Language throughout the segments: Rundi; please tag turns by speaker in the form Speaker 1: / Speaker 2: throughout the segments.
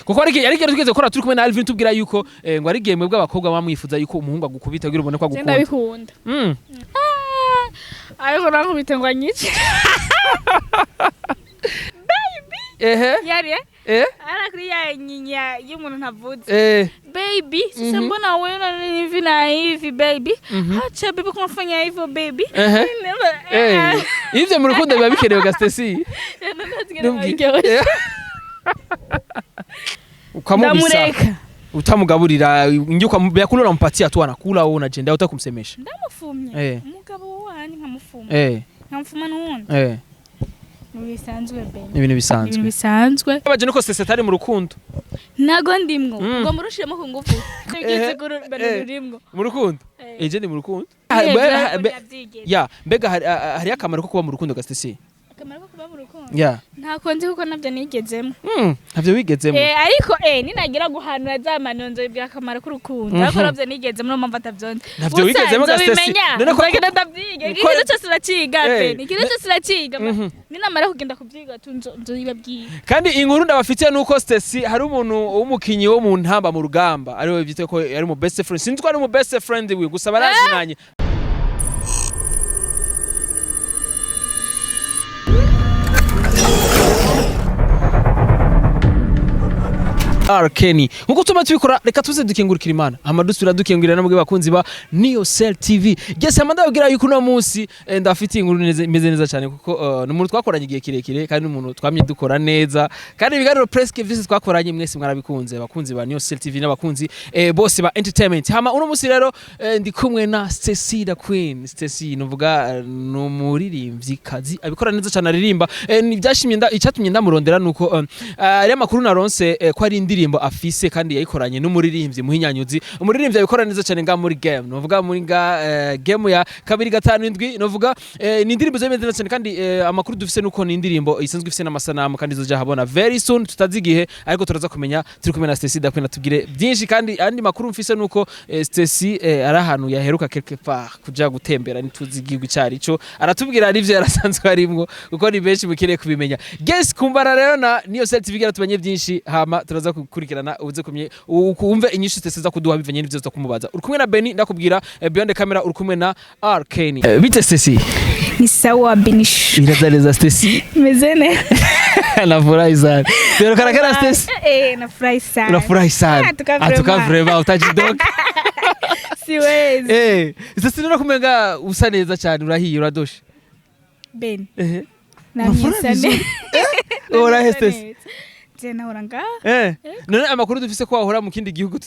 Speaker 1: Kuko ari ikintu twigeze gukora turi kumwe na Alvin, tubwira yuko ngo ari igihe mwebwe abakobwa bamwifuza yuko umuhungu agukubita kugira ubone ko
Speaker 2: Je
Speaker 1: agukunda.
Speaker 2: ndabikunda. Ariko nankubite ngo anyice.
Speaker 1: Ehe.
Speaker 2: Yari ara kuri ya nyinya y'umuntu ntavuze. Baby, sasa mbona wewe una hivi na hivi, baby? Acha baby kumfanya hivyo, baby.
Speaker 1: Ehe. Ivyo mu rukundo biba bikenewe ga Stacy. Ukamubisa.
Speaker 2: Ndamureka.
Speaker 1: Utamugaburira ingi, vyakula unampatia tu anakula, wewe unajenda utakumsemesha.
Speaker 2: Ndamufumye. Umugabo wanjye nkamufuma. Nkamufuma n'uwundi. Mu bisanzwe, baby.
Speaker 1: Ni ibintu bisanzwe.
Speaker 2: Ibintu bisanzwe.
Speaker 1: Baje nuko Stacy atari mu rukundo.
Speaker 2: Ntago ndimwo. Ngo murushiremo ku ngufu. Tugize rurimwo.
Speaker 1: Mu rukundo.
Speaker 2: Eh.
Speaker 1: Eje ni mu rukundo.
Speaker 2: Eh, ndabyigeze.
Speaker 1: Ya, mbega hari akamaro ko kuba mu rukundo ga Stacy?
Speaker 2: Akamaro ko kuba mu rukundo?
Speaker 1: Ya.
Speaker 2: Ntako nzi kuko nabyo nigezemo.
Speaker 1: Ntavyo wigezemo.
Speaker 2: Ariko ninagira guhanura za mano nzobibwira akamaro k'urukundo. Ariko nabyo nigezemo, niyo mpamvu atavyonze.
Speaker 1: Ntavyo wigezemo ga Stacy.
Speaker 2: Nzobimenya.
Speaker 1: None
Speaker 2: Nzogenda ndavyiga. Ikintu cyose uraciga pe. Ikintu cyose uraciga. Ninamara kugenda kuvyiga tu nzobibabwira.
Speaker 1: Kandi inkuru ndabafitiye nuko Stacy hari umuntu w'umukinyi wo mu ntamba mu rugamba ariwe byitwa ko ari mu best friend. Sinzi ko ari mu best friend wiwe, gusa barazinanye. R Kenny, nkuko tuma tubikora, reka tuze dukengurukira Imana, hama dusubira dukengurira namwe bakunzi ba Neo Cell TV. Yes, hama ndababwira yuko uno munsi ndafitiye inkuru imeze neza cyane, kuko ni umuntu twakoranye igihe kirekire kandi ni umuntu twamye dukora neza, kandi ibiganiro presque vyose twakoranye mwese mwarabikunze, abakunzi ba Neo Cell TV n'abakunzi bose ba entertainment. Hama uno munsi rero ndi kumwe na Stacy the Queen. Stacy nuvuga ni umuririmbyi kazi abikora neza cyane, aririmba. Ni byashimye icyatumye ndamurondera nuko ari amakuru naronse ko ari indirimbo afise kandi yayikoranye n'umuririmbyi muhinyanyuzi, umuririmbyi abikora neza cyane nga muri game, nuvuga muri nga game ya 257. Nuvuga ni indirimbo zemeze neza cyane, kandi amakuru dufise nuko ni indirimbo isanzwe ifise n'amasanamu kandi izoja habona very soon. Tutazi igihe, ariko turaza kumenya turi kumwe na Stacy da Queen atubwire byinshi. Kandi andi makuru mfise nuko Stacy ari ahantu yaheruka quelque part kuja gutembera, ntituzi igihugu icari cyo, aratubwira arivyo yarasanzwe arimwo, kuko ni benshi mukeneye kubimenya. Guys, kumbana rero na Niyo Cell TV tubanye byinshi, hama turaza gukurikirana uze kumye umve inyishu Stacy za kuduha bivanye n'ivyo tuza kumubaza. Uri kumwe na Benny, ndakubwira behind the camera uri kumwe na R Kenny. Bite Stacy?
Speaker 2: Ni sawa, Benishu.
Speaker 1: Birazareza Stacy.
Speaker 2: Meze neza.
Speaker 1: Nafurahi sana. Pero karakara Stacy.
Speaker 2: Nafurahi sana.
Speaker 1: Unafurahi sana.
Speaker 2: Ah, tuka
Speaker 1: Atuka
Speaker 2: vraiment.
Speaker 1: vraiment utajidoka.
Speaker 2: Siwezi.
Speaker 1: Stacy, none kumenga usa neza cyane, urahiye, uradoshe.
Speaker 2: Ben.
Speaker 1: Unafurahi
Speaker 2: Namye nsa
Speaker 1: vizuri.
Speaker 2: neza.
Speaker 1: Ora
Speaker 2: Nsa
Speaker 1: Stacy.
Speaker 2: neza. Je nahora ngaha.
Speaker 1: None amakuru dufise ko wahora mu kindi gihugu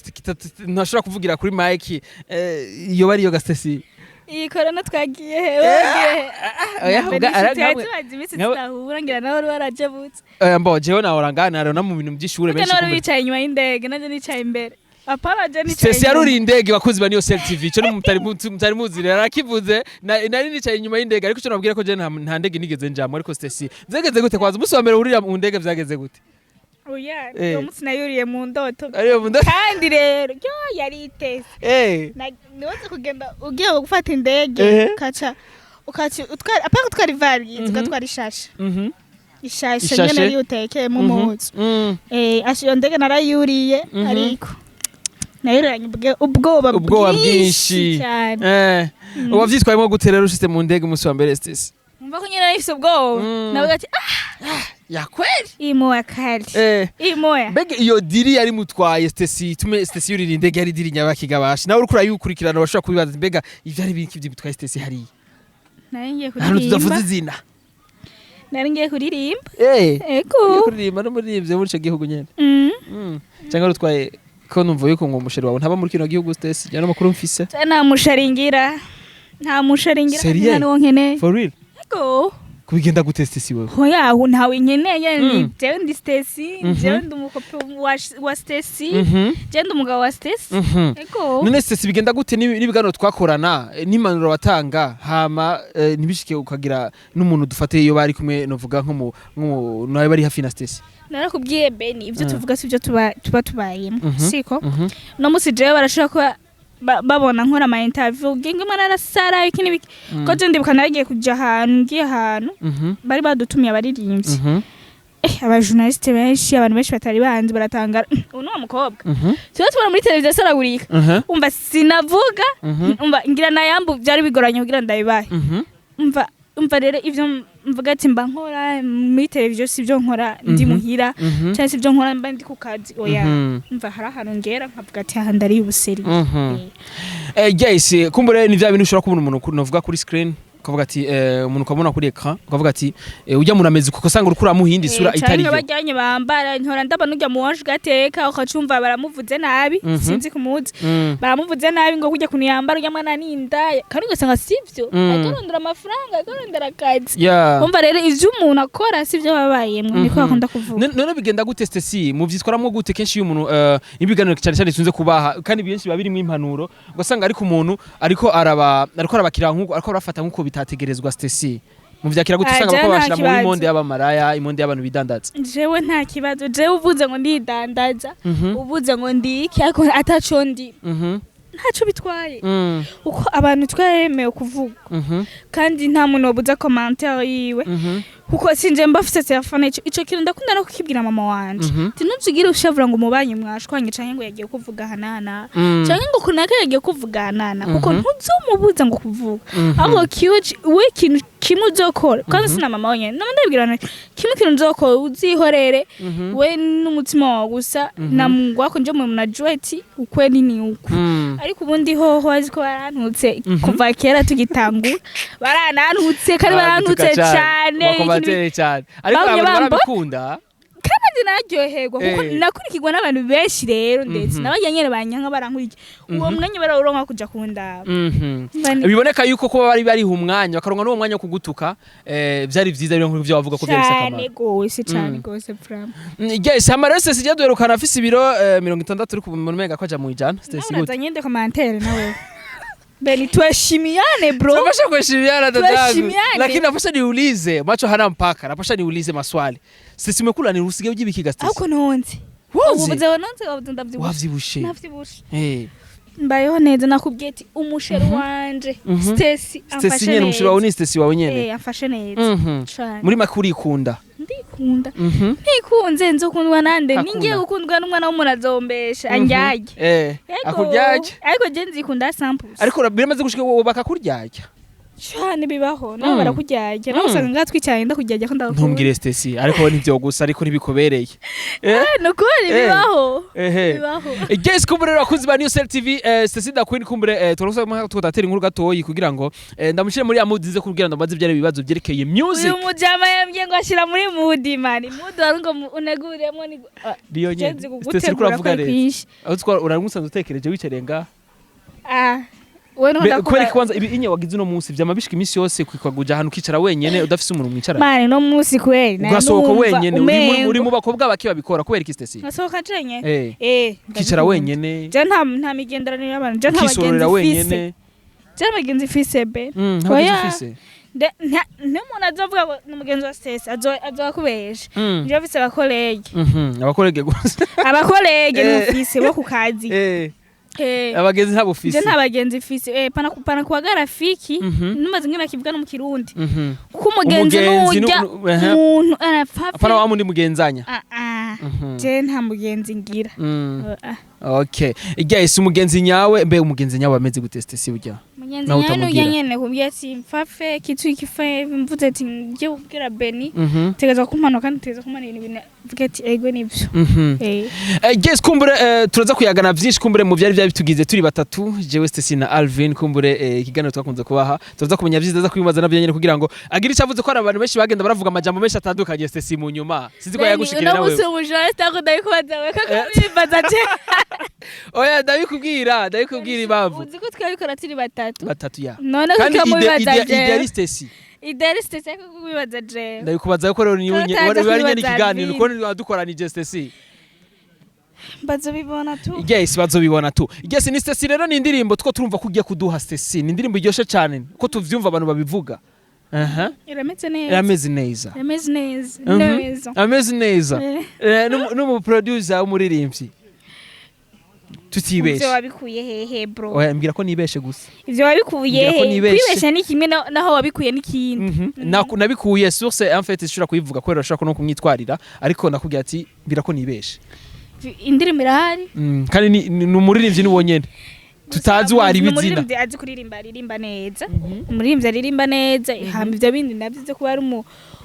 Speaker 1: ntashobora kuvugira kuri mic, iyo bari yo ga Stacy?
Speaker 2: Iyi korona twagiye he? Wagiye he?
Speaker 1: Oya,
Speaker 2: Twari tumaze iminsi tudahura, ngira nawe wari warajabutse.
Speaker 1: Mbo jewe nahora ngaha, narona mu bintu by'ishure
Speaker 2: Burya
Speaker 1: benshi.
Speaker 2: nawe wari wicaye inyuma y'indege, nanjye nicaye imbere. Apana, je nicaye
Speaker 1: Stacy
Speaker 2: inyuma.
Speaker 1: yaruriye indege, bakuzi ba Niyo Cell TV, ico ni mutari muzi rero arakivuze. Nari nicaye inyuma y'indege, ariko ico nabwira ko je nta ndege nigeze njamwo. Ariko Stacy, vyageze gute kwaza umunsi wa mbere wurira mu ndege, vyageze gute?
Speaker 2: Oya, uwo munsi nayuriye mu ndoto.
Speaker 1: Ariyo mu ndoto.
Speaker 2: Kandi rero, yo yari itese. Niwoze kugenda ugiye gufata indege, ukaca utwara, apana gutwara ivarisi, ugatwara ishashe. Ishashe
Speaker 1: Ishashe.
Speaker 2: nyene ariyo utekeyemo umuzi. Asha, iyo ndege narayuriye, ariko nayuriranye ubwoba
Speaker 1: Ubwoba bwinshi.
Speaker 2: cyane.
Speaker 1: Wavyitwayemo gute rero ushitse mu ndege umunsi wa mbere, Stacy?
Speaker 2: Umva ko nyine nahise ubwoba. Navuga ati ah,
Speaker 1: Ya kweli.
Speaker 2: iyi moya kali. Iyi moya.
Speaker 1: Mbega iyo deal yari mutwaye Stacy, itume Stacy yurira indege, yari deal nyabakiga bashe? Nawe uriko urayukurikirana bashobora kubibaza ati, mbega ivyo ari ibiki bitwaye Stacy hariya
Speaker 2: Nari ngiye
Speaker 1: ahantu tudavuze
Speaker 2: kuririmba.
Speaker 1: izina?
Speaker 2: Nari ngiye kuririmba. Ego.
Speaker 1: Ugiye kuririmba n'umuririmbyi wo muri ico gihugu nyene?
Speaker 2: Mm.
Speaker 1: Cyangwa rutwaye ko numva yuko ngo umusheri wawe ntaba muri kino gihugu, Stacy, jya n'amakuru mfise.
Speaker 2: Nta musharingira. Nta musharingira.
Speaker 1: Sérieux?
Speaker 2: Nta n'uwo nkeneye.
Speaker 1: For real?
Speaker 2: Ego.
Speaker 1: Kubigenda gute, Stacy, wewe?
Speaker 2: Oya, ntawe nkeneye. Ni jewe ndi Stacy, jewe ndi umukopi wa Stacy, jewe ndi umugabo wa Stacy. Ego.
Speaker 1: None Stacy, bigenda gute n'ibiganiro twakorana, n'impanuro watanga, hama ntibishike ukagira n'umuntu dufate iyo bari kumwe, novuga nko mu nawe bari hafi na Stacy?
Speaker 2: Narakubwiye Beni, ibyo tuvuga si byo tuba tubayemo. Siko?
Speaker 1: Mhm.
Speaker 2: No musi jewe barashobora kuba babona nkora ama interview ngingo imwe narasara iki n'ibiki, ko je ndibuka naragiye kuja ahantu, ngiye ahantu bari badutumiye abaririmbyi. Abajournaliste benshi, abantu benshi batari banzi baratangara: "Uyu ni wa mukobwa tuba tubona muri televiziyo asaragurika." Umva, sinavuga. Umva, ngira nayambu byari bigoranye kugira ndabibahe. Umva rero, ivyo mvuga ati mba nkora muri televiziyo si byo nkora ndi muhira, cyangwa si byo nkora mba ndi ku kazi, oya. Umva, hari ahantu ngera nkavuga ati aha ndari ubuseri.
Speaker 1: Yes, kumbure ni vya bintu ushobora kubona umuntu novuga kuri screen, ukavuga ati umuntu ukabona kuri écran, ukavuga ati ujya murameze kuko usanga uriko uramuha iyindi sura itari yo.
Speaker 2: Bajyanye bambara ntora ndabona ujya mu wanje gateka, ukacumva baramuvuze nabi. Sinzi kumuzi. Baramuvuze nabi ngo kujya kuntu yambara ujya mwana ninda, kandi ugasanga sivyo. Ariko arondera amafaranga, ariko arondera akazi. Umva rero, ivyo umuntu akora sivyo babayemwo, niko bakunda kuvuga.
Speaker 1: None bigenda gute, Stacy? Muvyitwaramwo gute kenshi iyo umuntu ibiganiro cyane cyane tunze kubaha, kandi benshi biba birimo impanuro, ugasanga ariko umuntu ariko araba ariko arabakira nkuko ariko arafata nkuko bitategerezwa? Stacy, muvyakira gute?
Speaker 2: Ah,
Speaker 1: Usanga
Speaker 2: jewe
Speaker 1: bako
Speaker 2: nta
Speaker 1: bashira mu
Speaker 2: kibazo.
Speaker 1: monde y'abamaraya, imonde y'abantu bidandaza.
Speaker 2: Jewe nta kibazo. Jewe uvuze ngo ndidandaza, uvuze ngo ndi iki, ariko ataco ndi, ntaco bitwaye, kuko abantu twaremewe kuvuga, kandi nta muntu wabuza commentaire yiwe, kuko sinje mba mfise telefone. Ico kintu ndakunda no kukibwira mama wanje, ati ntuzigire ushavura ngo umubanyi mwashwanye, canke ngo yagiye kuvuga ahanana, canke ngo kunaka yagiye kuvuga ahanana, kuko ntuzomubuza ngo kuvuga. Ahubwo kiwe we ikintu kimwe uzokora, kandi sina mama wenyene nama ndabibwira nti kimwe ikintu uzokora, uzihorere we n'umutima wawe gusa na Mungu wako, nje mwe mnajua ati ukweli ni uku. Ariko ubundi hoho azi ko barantutse kuva kera tugitangura, baranantutse kandi barantutse cyane.
Speaker 1: Bakomatere cyane, ariko
Speaker 2: Bagumye
Speaker 1: abantu
Speaker 2: bambona.
Speaker 1: barabikunda.
Speaker 2: Kandi nararyoherwa kuko nakurikirwa n'abantu benshi rero, ndetse n'abajya nyene banyanka barankurikira, uwo mwanya barawuronka kuja kundaba.
Speaker 1: Biboneka yuko kuba bari bariha umwanya, bakaronka n'uwo mwanya wo kugutuka, byari vyiza rero, nk'ivyo wavuga ko byari bifise
Speaker 2: Cyane
Speaker 1: akamaro.
Speaker 2: gose, cyane gose vraiment.
Speaker 1: Yes, hama rero Stacy duherukana afise ibiro 60, ariko umuntu umenga ko aja mu 100. Stacy, gute?
Speaker 2: Nawe nyende commentaire nawe Beni, tuheshimiane bro.
Speaker 1: Tunapasha kuheshimiana dadangu.
Speaker 2: Tuheshimiane.
Speaker 1: Lakini napasha niulize, macho hana mpaka, napasha niulize maswali. Stacy, umekula ni usigaye ujibikiga, Stacy?
Speaker 2: Ariko nonze.
Speaker 1: Wonze?
Speaker 2: Ubuze nonze, wabuze ndavyibushe.
Speaker 1: Wavyibushe.
Speaker 2: Navyibushe. Mbayeho neza, nakubwiye ati umusheri wanje Stacy
Speaker 1: Stacy
Speaker 2: amfashe
Speaker 1: nyene, umusheri wawe
Speaker 2: neza.
Speaker 1: ni Stacy wawe nyene.
Speaker 2: Eh, amfashe neza cane.
Speaker 1: Muri make urikunda.
Speaker 2: Ndikunda. Ntikunze nzokundwa nande?
Speaker 1: Hakuna.
Speaker 2: Ningiye gukundwa n'umwana w'umuntu azombesha andyarye. Yego.
Speaker 1: Akuryarya.
Speaker 2: Ariko je nzikunda samples.
Speaker 1: Ariko biramaze gushika wowe bakakuryarya?
Speaker 2: Cyane, bibaho nawe. Barakuryarya nawe. Usanga ngaha twicaranye ndakuryarya ko ndagukunda.
Speaker 1: Ntumbwire Stacy, ariko wowe ntivyo gusa, ariko ntibikubereye.
Speaker 2: Nukuri. Bibaho. Bibaho.
Speaker 1: Guys, kumbure rero abakunzi ba New Cell TV, Stacy da Queen, kumbure turasaba ko tudatera inkuru gatoyi kugira ngo ndamushire muri ya mood nzize kugira ngo mbaze ibyari ibibazo byerekeye music.
Speaker 2: Uyu mujama yambwiye ngo ashira muri mood, man, mood wari ngo uneguremwo ni
Speaker 1: Niyo
Speaker 2: Je
Speaker 1: nyene.
Speaker 2: nzi
Speaker 1: Stacy, uriko
Speaker 2: kugutegura ko
Speaker 1: uravuga
Speaker 2: ari
Speaker 1: neza.
Speaker 2: kwinshi.
Speaker 1: Aho twara uramusanze utekereje wicareye ngaha.
Speaker 2: Ah, we niho
Speaker 1: Kubera
Speaker 2: ndakura.
Speaker 1: kwanza ibi inye wagize uno munsi vyama bishika iminsi yose kwikwaguja ahantu ukicara wenyene udafise umuntu mwicarana?
Speaker 2: Man, no munsi kweli nari
Speaker 1: Ugasohoka
Speaker 2: numva
Speaker 1: wenyene, uri mu
Speaker 2: umengo.
Speaker 1: bakobwa bake babikora. Kubera iki, Stacy?
Speaker 2: Ngasohoka jenye.
Speaker 1: Ukicara
Speaker 2: Ndabikunda.
Speaker 1: wenyene.
Speaker 2: Je nta migenderanire y'abantu, je nta
Speaker 1: Ukisororera
Speaker 2: bagenzi mfise.
Speaker 1: wenyene.
Speaker 2: Je nta bagenzi mfise be.
Speaker 1: Nta bagenzi
Speaker 2: Oya.
Speaker 1: ufise.
Speaker 2: N'umuntu azovuga ngo ni umugenzi wa Stacy azokubesha. Je mfise abacollègues.
Speaker 1: Abacollègues gusa.
Speaker 2: Abacollègues ni mfise bo ku kazi.
Speaker 1: Abagenzi ntabo
Speaker 2: Je
Speaker 1: ufise.
Speaker 2: nta bagenzi mfise, pana kuwaga rafiki. Numaze ngena kivuga no mu Kirundi, kuko umugenzi
Speaker 1: Umugenzi
Speaker 2: nurya umuntu arapfa.
Speaker 1: Apana wa mundi mugenzanya.
Speaker 2: Ah ah. Je nta mugenzi ngira. Ah.
Speaker 1: Okay, guys, umugenzi nyawe, mbe umugenzi nyawe ameze gute, Stacy, burya?
Speaker 2: Mugenzi
Speaker 1: Nawe
Speaker 2: nyawe nurya
Speaker 1: utamubwira.
Speaker 2: nyene kubwira ati mfafe kitu ikife, mvuze ati ngiye kubwira Beni, tegeza kumpano kandi tegeza kumpano ibintu bintu, mvuge ati ego nivyo.
Speaker 1: Guys, kumbure turaza kuyagana vyinshi, kumbure mu vyari byari bitugize turi batatu, jewe Stacy na Alvin. Kumbure ikiganiro twakunze kubaha, turaza kumenya vyinshi, ndaza kubibaza navyo nyene kugira ngo agire icyo avuze, ko hari abantu benshi bagenda baravuga amajambo menshi atandukanye, Stacy, mu nyuma sinzi ko yagushikira
Speaker 2: Uno
Speaker 1: nawe.
Speaker 2: musi umujournaliste ako ndabikubaza we kako bibaza je.
Speaker 1: Oya, ndabikubwira impamvu.
Speaker 2: Uzi ko twabikora turi batatu?
Speaker 1: Batatu, ya.
Speaker 2: None
Speaker 1: Kandi
Speaker 2: kuko mubibaza
Speaker 1: ide ari
Speaker 2: je.
Speaker 1: Stacy.
Speaker 2: Ide ari Stacy, ariko kubibaza je.
Speaker 1: Ndabikubaza ko rero niwe
Speaker 2: Ko utaza
Speaker 1: wari nyene
Speaker 2: kubibaza
Speaker 1: ikiganiro
Speaker 2: Alvin.
Speaker 1: ko dukoranije, Stacy.
Speaker 2: Bazobibona tu.
Speaker 1: Yes, bazobibona tu. Yes, ni Stacy rero, ni indirimbo two turumva ko ugiye kuduha, Stacy. Ni indirimbo iryoshe cyane ko tuvyumva abantu babivuga. Aha.
Speaker 2: Irameze neza.
Speaker 1: Irameze neza.
Speaker 2: Irameze neza. Neza.
Speaker 1: Ameze neza. N'umu producer w'umuririmbyi. Tutibeshe.
Speaker 2: Ivyo wabikuye hehe, bro?
Speaker 1: Oya, mbwira ko nibeshe gusa.
Speaker 2: Ivyo wabikuye
Speaker 1: Mbwira ko
Speaker 2: hehe?
Speaker 1: nibeshe.
Speaker 2: Kwibesha ni kimwe, naho wabikuye n'ikindi.
Speaker 1: Nabikuye source, en fait ishobora kuyivuga kubera urashobora no kumwitwarira, ariko nakubwira ati mbwira ko nibeshe.
Speaker 2: Indirimbo irahari.
Speaker 1: Kandi ni umuririmbyi ni nyene tutazi wari
Speaker 2: Ni
Speaker 1: ibizina.
Speaker 2: Umuririmbyi azi kuririmba, aririmba neza, umuririmbyi aririmba neza. Hama ivyo bindi navyo vyo kuba ari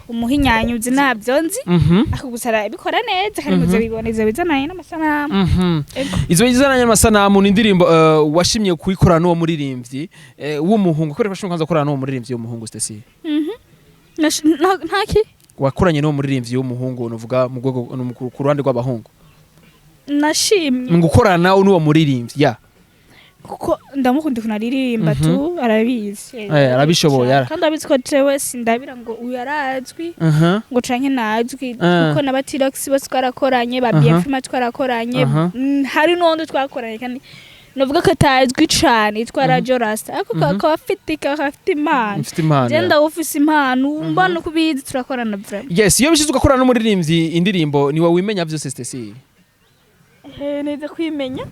Speaker 2: umuhinyanyuzi ntabyo nzi, ariko gusa arabikora neza kandi muzobibona ivyo bizananye n'amasanamu. Ego.
Speaker 1: Izo bizananye n'amasanamu ni indirimbo washimye kuyikorana n'uwo muririmbyi w'umuhungu, kubera ko washimye kwanza gukorana n'uwo muririmbyi w'umuhungu, Stacy?
Speaker 2: Ntaki?
Speaker 1: Wakoranye n'uwo muririmbyi w'umuhungu, nuvuga mu rwego ku ruhande rw'abahungu.
Speaker 2: Nashimye
Speaker 1: Mu gukorana nawe n'uwo muririmbyi ya
Speaker 2: kuko ndamukunda ukuntu aririmba tu, arabizi.
Speaker 1: Eh, arabishoboye,
Speaker 2: Kandi abizi ko jewe sindabira ngo uyu arazwi ngo canke ntazwi, kuko na ba T-Rox bose twarakoranye, ba BFM twarakoranye. Hari n'uwundi twakoranye kandi novuga ko atazwi cane, yitwa Radio Rasta, ariko akaba afite impano.
Speaker 1: Mfite impano.
Speaker 2: Je ndawufise impano, mbona uko ubizi, turakorana vraiment.
Speaker 1: Yes, iyo bishize ugakorana n'umuririmbyi indirimbo, ni wowe wimenya byose, Stacy?
Speaker 2: Eh, neza kwimenya.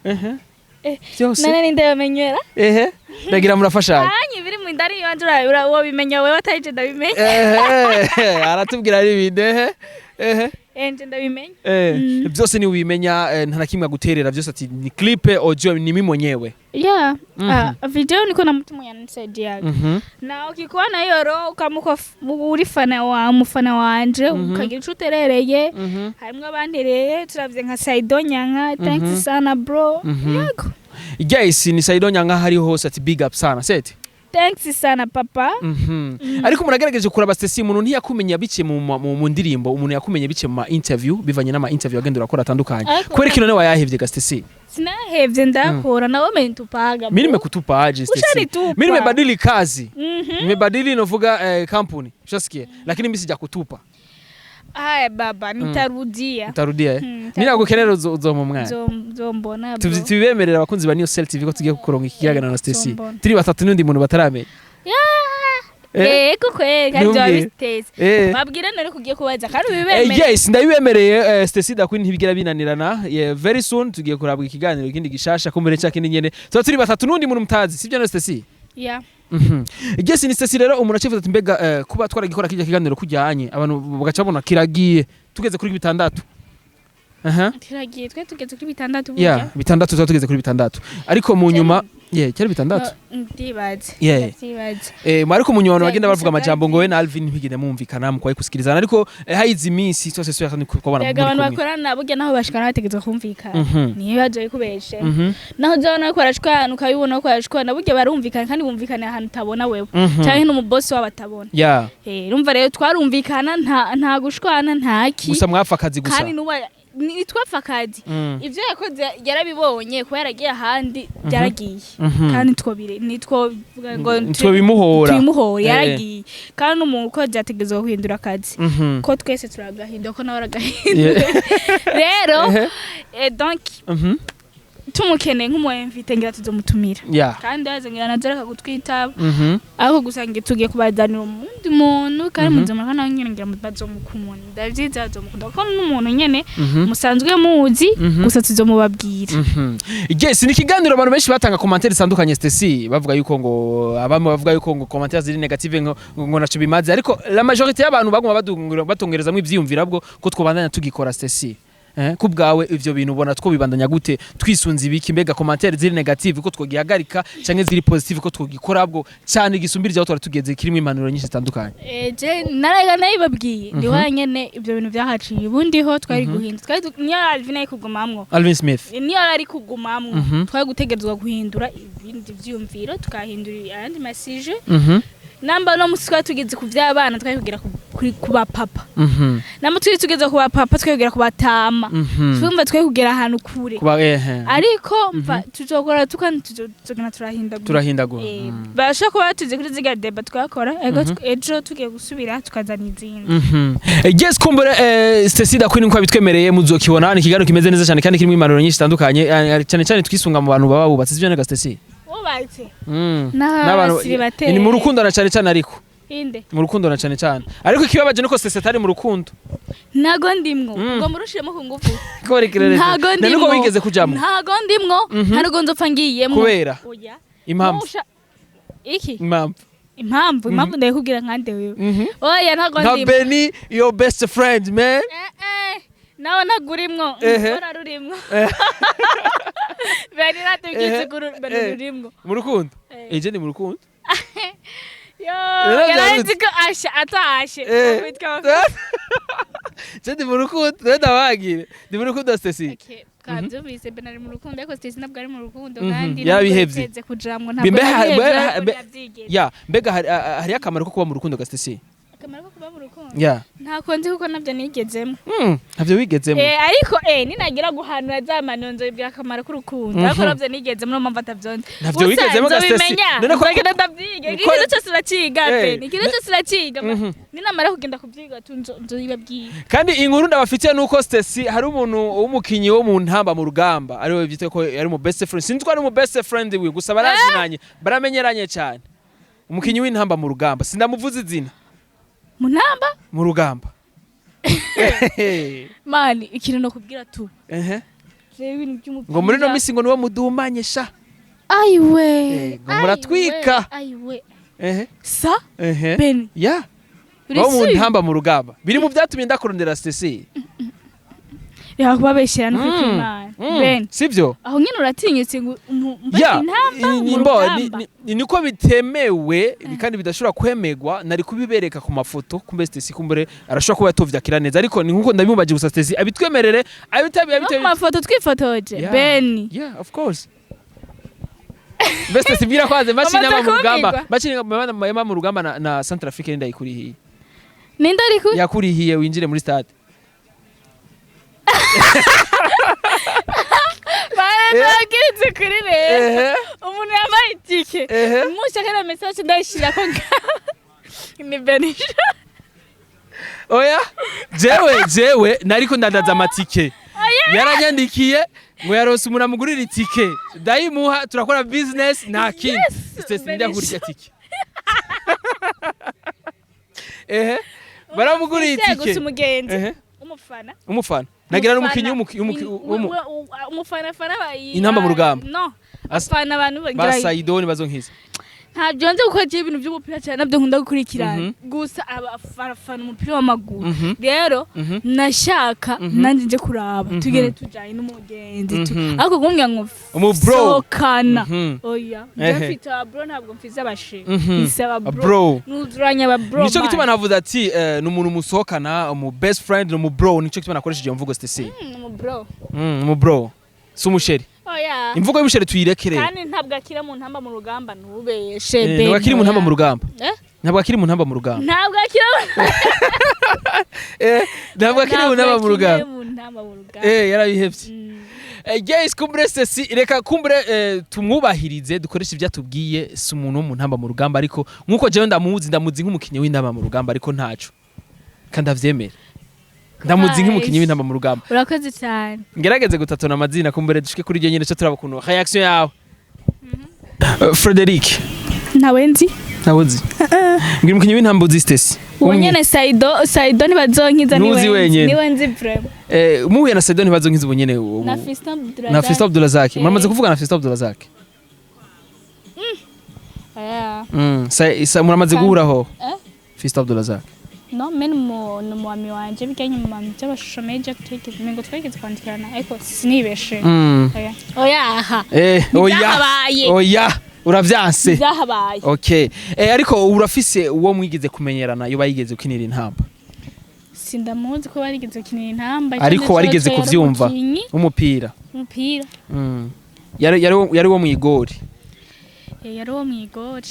Speaker 1: Byose.
Speaker 2: None ninde yamenyera?
Speaker 1: Ehe, ndagira murafashanya.
Speaker 2: Anyi biri mu ndani yanje, wobimenya wewe atari je ndabimenya.
Speaker 1: Ehe, aratubwira n'ibindi, ehe ehe.
Speaker 2: Eh, nje ndabimenya.
Speaker 1: Byose ni wimenya, nta na kimwe aguterera, byose ati ni clip, audio ni mimi mwenyewe.
Speaker 2: Yeah. Ah, video niko na mtu mwenye ananisaidiaga. Na ukikuwa na hiyo roho kama uko uri fana wa mufana wanje, ukagira ico uterereye, harimwo abantereye, turavye nka Saido Nyanka, thanks sana bro. Yego.
Speaker 1: Guys, ni Saido Nyanka hari hose, ati big up sana seti.
Speaker 2: Thanks sana papa.
Speaker 1: Ariko umuntu agerageje kuraba, Stacy, umuntu ntiyakumenya biciye mu ndirimbo, umuntu yakumenye biciye mu ma interview, bivanye n'ama interview agenda urakora atandukanye.
Speaker 2: Ariko
Speaker 1: Kubera ikintu nawe wayahevye ga, Stacy?
Speaker 2: Sinahevye, ndakora nawe umenitupaga, bro.
Speaker 1: Mimi nimekutupa aje, Stacy?
Speaker 2: Ushanitupa.
Speaker 1: Mimi nimebadili kazi. Nimebadili, novuga kampuni. Ushasikia? Lakini mimi sijakutupa.
Speaker 2: Haya baba, nitarudia.
Speaker 1: Utarudia, eh?
Speaker 2: Mm.
Speaker 1: Mimi nagukenera, uzoma umwana.
Speaker 2: Zombona, bro.
Speaker 1: Tubibemerera abakunzi ba New Cell TV ko tugiye kukuronka ikiganiro na Stacy.
Speaker 2: Zombona.
Speaker 1: Turi batatu n'undi muntu bataramenya.
Speaker 2: Yeah. Yego kweli, kandi
Speaker 1: Ntumbwire.
Speaker 2: wabiteze. Babwire none kugiye kubaza kandi ubibemerere.
Speaker 1: Yes, ndabibemereye, Stacy da Queen ntibigira binanirana. Yeah, very soon tugiye kurabwa ikiganiro ikindi gishasha kumbere cya kindi nyene. Tuba turi batatu n'undi muntu mutazi, sibyo no, Stacy?
Speaker 2: Yeah.
Speaker 1: Yes, ni Stacy rero. Umuntu acifuza ati mbega kuba twaragikora kijya kiganiro kujyanye abantu bagaca babona kiragiye tugeze kuri 6. Aha.
Speaker 2: Tiragiye, twe tugeze kuri 6
Speaker 1: Yeah, 6, tuba tugeze kuri 6. Ariko mu nyuma, yeah, cyari 6.
Speaker 2: Ndibaze.
Speaker 1: Yeah.
Speaker 2: Ndibaze.
Speaker 1: Ariko mu nyuma abantu
Speaker 2: Yeah,
Speaker 1: bagenda bavuga
Speaker 2: gusa
Speaker 1: amajambo ngo we na Alvin ntibigende mumvikana mukwaye kusikirizana, ariko hayize iminsi twese twese kubona
Speaker 2: Yego,
Speaker 1: muri
Speaker 2: abantu
Speaker 1: kumwe.
Speaker 2: bakorana burya naho bashikana bategerezwa kumvikana. Niyo baje kubeshe. Naho uzabona ko barashwana, ukabibona ko barashwana, burya barumvikana kandi bumvikana ahantu utabona wewe. Canke n'umubosi wabo atabona. Eh, urumva rero twarumvikana, nta gushwana, nta ki.
Speaker 1: Gusa mwapfa akazi gusa.
Speaker 2: Kandi nuba nitwapfa akazi. Ivyo yakoze yarabibonye kuba yaragiye ahandi, byaragiye. Kandi twobire nitwovuga ngo
Speaker 1: Twobimuhora.
Speaker 2: Tubimuhora, yaragiye. Kandi n'umuntu uko yategerezwa guhindura akazi. Ko twese turagahinda, ko nawe aragahindura. Rero donc tumukeneye nk'umu invité ngira tuzomutumira. Kandi yaze ngira nazo reka kutwitaba. Ariko gusa ngiye tugiye kubazanira umundi muntu kandi muzomara nawe nyene ngira bazomukunda. Ndavyiza bazomukunda kuko n'umuntu nyene musanzwe muzi, gusa tuzomubabwira.
Speaker 1: Yes, ni ikiganiro abantu benshi batanga commentaire zitandukanye, Stacy, bavuga yuko ngo abamwe bavuga yuko ngo commentaire ziri négative ngo naco bimaze, ariko la majorité y'abantu baguma batungerezamwo ivyiyumviro bwo ko twobandanya tugikora, Stacy. Ku bwawe ivyo bintu ubona twobibandanya gute, twisunze ibiki? Mbega commentaire ziri négative ko twogihagarika, canke ziri positive ko twogikora bwo cyane gisumbirije aho twari tugeze, kirimo impanuro nyinshi zitandukanye?
Speaker 2: Je naraga nayibabwiye ndi nyene ivyo bintu vyahaciye, ubundi ho twari guhindura, twari niyo Alvin ari kugumamwo.
Speaker 1: Alvin Smith.
Speaker 2: Niyo ari kugumamwo, twari gutegerezwa guhindura ibindi vyiyumviro, tukahindura ayandi ma sujets. Namba no musi twari tugeze ku vy'abana, twari kugera ku bapapa. Namba turi tugeze ku bapapa, twari kugera ku batama. Twumva twari kugera ahantu kure.
Speaker 1: Kuba ehe.
Speaker 2: Ariko mva tuzokora tukandi tuzogenda turahindagura.
Speaker 1: Turahindagura.
Speaker 2: Bashobora kuba batuze kuri ziga débats twakora ego, ejo tugiye gusubira tukazana izindi.
Speaker 1: Yes, kumbure Stacy da Queen nko abitwemereye muzokibona, ni ikiganiro kimeze neza cyane kandi kirimo impanuro nyinshi zitandukanye, cyane cyane twisunga mu bantu baba bubatse, sivyo nega, Stacy?
Speaker 2: Wubatse.
Speaker 1: N'abantu
Speaker 2: N'abasiribateri.
Speaker 1: ni mu rukundana cyane cyane ariko.
Speaker 2: Inde?
Speaker 1: Mu rukundo na cane cane, ariko ikibabaje nuko Stacy atari mu rukundo.
Speaker 2: Ntago ndimwo. Ngo murushiremo ku ngufu.
Speaker 1: Ko reka.
Speaker 2: Ntago
Speaker 1: Nubwo
Speaker 2: ndimwo.
Speaker 1: wigeze kujamwo?
Speaker 2: Ntago ndimwo, nta nubwo nzopfa ngiyemwo.
Speaker 1: Kubera?
Speaker 2: Oya.
Speaker 1: Impamvu?
Speaker 2: Iki?
Speaker 1: Impamvu?
Speaker 2: Impamvu ndayikubwira nkande wewe? Oya, ntago
Speaker 1: Nka
Speaker 2: ndimwo.
Speaker 1: Benny, your best friend, man.
Speaker 2: Eh eh, nawe ntabwo urimwo. Ora rurimwo. Beni natubwize kuri Beni. Rurimwo.
Speaker 1: Mu rukundo?
Speaker 2: Eh.
Speaker 1: Eje ni mu rukundo.
Speaker 2: Yo.
Speaker 1: Rero
Speaker 2: Yarazi ko ashe atashe. Witwa
Speaker 1: Je ndi mu rukundo rero, ndabagire ndi mu rukundo, Stacy.
Speaker 2: Okay, twabyumvise, Ben ari mu rukundo, ariko Stacy ntabwo ari mu rukundo. Kandi
Speaker 1: Yarabihevye.
Speaker 2: ntabwo yiteze kujamwo, ntabwo yarabihevye, ariko yabyigeze.
Speaker 1: Ya, mbega hari akamaro ko kuba mu rukundo ga Stacy?
Speaker 2: Akamaro ko kuba mu rukundo?
Speaker 1: Ya.
Speaker 2: Ntako nzi kuko nabyo nigezemo.
Speaker 1: Ntavyo wigezemo.
Speaker 2: Ariko ninagira guhanura za mano nzobibwira akamaro k'urukundo, ariko nabyo nigezemo, niyo mpamvu atavyonzi.
Speaker 1: Ntavyo wigezemo ga Stacy.
Speaker 2: Nzobimenya.
Speaker 1: None
Speaker 2: Nzogenda ndavyiga. Ikintu cyose uraciga. Ben, ikintu cyose uraciga.
Speaker 1: Mhm.
Speaker 2: Ninamara kugenda kubyiga tu nzobibabwira.
Speaker 1: Kandi inkuru ndabafitiye nuko Stacy hari umuntu w'umukinyi wo mu ntamba mu rugamba ariwe byitwa ko ari mu best friend. Sinzi ko ari mu best friend wiwe, gusa barazinanye, baramenyeranye cyane. Umukinyi w'intamba mu rugamba, sindamuvuza izina.
Speaker 2: Mu ntamba?
Speaker 1: Mu rugamba.
Speaker 2: Mani, ikintu nokubwira tu, jewe ibintu by'umupira
Speaker 1: Ngo muri no misi ngo niwo mudumanye sha.
Speaker 2: Ayiwe.
Speaker 1: Ngo muratwika.
Speaker 2: Ayiwe. Sa?
Speaker 1: Ehe.
Speaker 2: Ben.
Speaker 1: Ya.
Speaker 2: Uri
Speaker 1: Bo mu
Speaker 2: sûr?
Speaker 1: ntamba mu rugamba biri mu byatumye ndakurondera Stacy.
Speaker 2: Reka kubabeshyera no kwimana. Ben.
Speaker 1: Sivyo?
Speaker 2: Aho nyine uratinyitse ngo mbese
Speaker 1: Ya.
Speaker 2: intamba mu
Speaker 1: Mbo,
Speaker 2: rugamba.
Speaker 1: Niko bitemewe kandi bidashobora kwemegwa. Nari kubibereka ku mafoto kumbe Stacy kumbure arashobora kuba yatovyakira neza, ariko ni nkuko ndabimubaje gusa. Stacy abitwemerere, abitabi
Speaker 2: No
Speaker 1: abitabi
Speaker 2: ku mafoto twifotoje?
Speaker 1: Yeah.
Speaker 2: Ben.
Speaker 1: Yeah, of course. Beste sibwira kwanze machine
Speaker 2: Wamaze
Speaker 1: yama mu rugamba.
Speaker 2: kumbwirwa?
Speaker 1: Machine yama mu rugamba na Centrafrique ndayikurihiye.
Speaker 2: Ninde ari ku
Speaker 1: Yakurihiye winjire muri stade.
Speaker 2: Barabwiritse kuri rero. Umuntu yambaye itike. Mushaka na message ndayishira ko ngaho. Ni Benisha.
Speaker 1: Oya, jewe nariko ndandaza amatike, yaranyandikiye ngo yarose umuntu amugurira itike, ndayimuha, turakora business, nta kindi.
Speaker 2: Yes,
Speaker 1: Stacy,
Speaker 2: Benisha.
Speaker 1: ndagurira itike. Ehe, baramuguriye
Speaker 2: Gusa
Speaker 1: itike.
Speaker 2: umugenzi. Umufana.
Speaker 1: Umufana nagira n'umukinyi
Speaker 2: Umufana fana
Speaker 1: Intamba mu rugamba.
Speaker 2: No. Afana abantu
Speaker 1: ba
Speaker 2: bagira
Speaker 1: Saidoni bazonkiza.
Speaker 2: Ntabyo nzi kuko agiye ibintu by'umupira cyane, nabyo nkunda gukurikirana. Gusa abafana umupira w'amaguru. Rero nashaka nanjye nje kuraba, tugere tujanye n'umugenzi ariko kumbwira ngo
Speaker 1: Umu bro.
Speaker 2: sokana. Oya, nje mfite aba bro, ntabwo mfise abashe. Mfise aba bro.
Speaker 1: Bro.
Speaker 2: Nuzuranye aba bro.
Speaker 1: Nico gituma
Speaker 2: Man.
Speaker 1: navuze ati ni umuntu musohokana, umu best friend, ni umu bro. Nico gituma nakoresheje iyo mvugo, Stacy.
Speaker 2: Umu bro.
Speaker 1: Umu bro si umuchéri.
Speaker 2: Oya.
Speaker 1: Imvugo y'umuchéri tuyirekere.
Speaker 2: Kandi ntabwo akira mu ntamba mu rugamba, ntubeshe.
Speaker 1: Ntabwo akiri mu ntamba mu rugamba.
Speaker 2: Eh?
Speaker 1: Ntabwo akiri mu ntamba mu rugamba.
Speaker 2: Ntabwo akira.
Speaker 1: Ntabwo akiri mu ntamba mu rugamba.
Speaker 2: Mu ntamba mu rugamba.
Speaker 1: Yarabihevye. Guys, kumbure Stacy, reka kumbure tumwubahirize, dukoreshe ibyo atubwiye. Si umuntu wo mu ntamba mu rugamba, ariko nkuko jewe ndamuzi, ndamuzi nk'umukinyi w'intamba mu rugamba, ariko ntaco kandi avyemera. Ndamuzi nk'umukinyi w'intamba mu rugamba.
Speaker 2: Urakoze cyane.
Speaker 1: Ngerageze gutatona amazina, kumbure dushike kuri iryo nyene cyo turaba ukuntu reaction yawe. Frederic.
Speaker 2: Ntawe nzi.
Speaker 1: Ntawe uzi? Mbwira umukinyi w'intamba uzi, Stacy.
Speaker 2: Uwo nyene Saido, Saido ntibazonkiza.
Speaker 1: Ntuzi
Speaker 2: Niwe nzi.
Speaker 1: wenyene.
Speaker 2: Niwe nzi vraiment.
Speaker 1: Muhuye na Saido ntibazonkiza ubu nyene ubu.
Speaker 2: Na Fiston Abdulrazak.
Speaker 1: Na Fiston Abdulrazak. Muramaze
Speaker 2: Eh.
Speaker 1: kuvugana na Fiston Abdulrazak?
Speaker 2: Oya.
Speaker 1: Muramaze guhuraho?
Speaker 2: Eh?
Speaker 1: Fiston Abdulrazak.
Speaker 2: No, men mu ni umwami wanje bijyanye mu bantu by'amashusho meja, twigeze mengo twigeze kwandikirana, ariko sinibeshe. Oya. Oya aha.
Speaker 1: Oya.
Speaker 2: Ntibyahabaye.
Speaker 1: Oya, uravyanse.
Speaker 2: Byahabaye.
Speaker 1: Okay. Ariko urafise uwo mwigeze kumenyerana iyo bayigeze gukinira intamba?
Speaker 2: Sindamuzi ko barigeze gukinira intamba.
Speaker 1: Ariko
Speaker 2: Ikindi
Speaker 1: warigeze
Speaker 2: coco yari
Speaker 1: kuvyumva?
Speaker 2: umukinyi
Speaker 1: Umupira.
Speaker 2: Umupira.
Speaker 1: Yari wo mwigori.
Speaker 2: Yari uwo mwigori.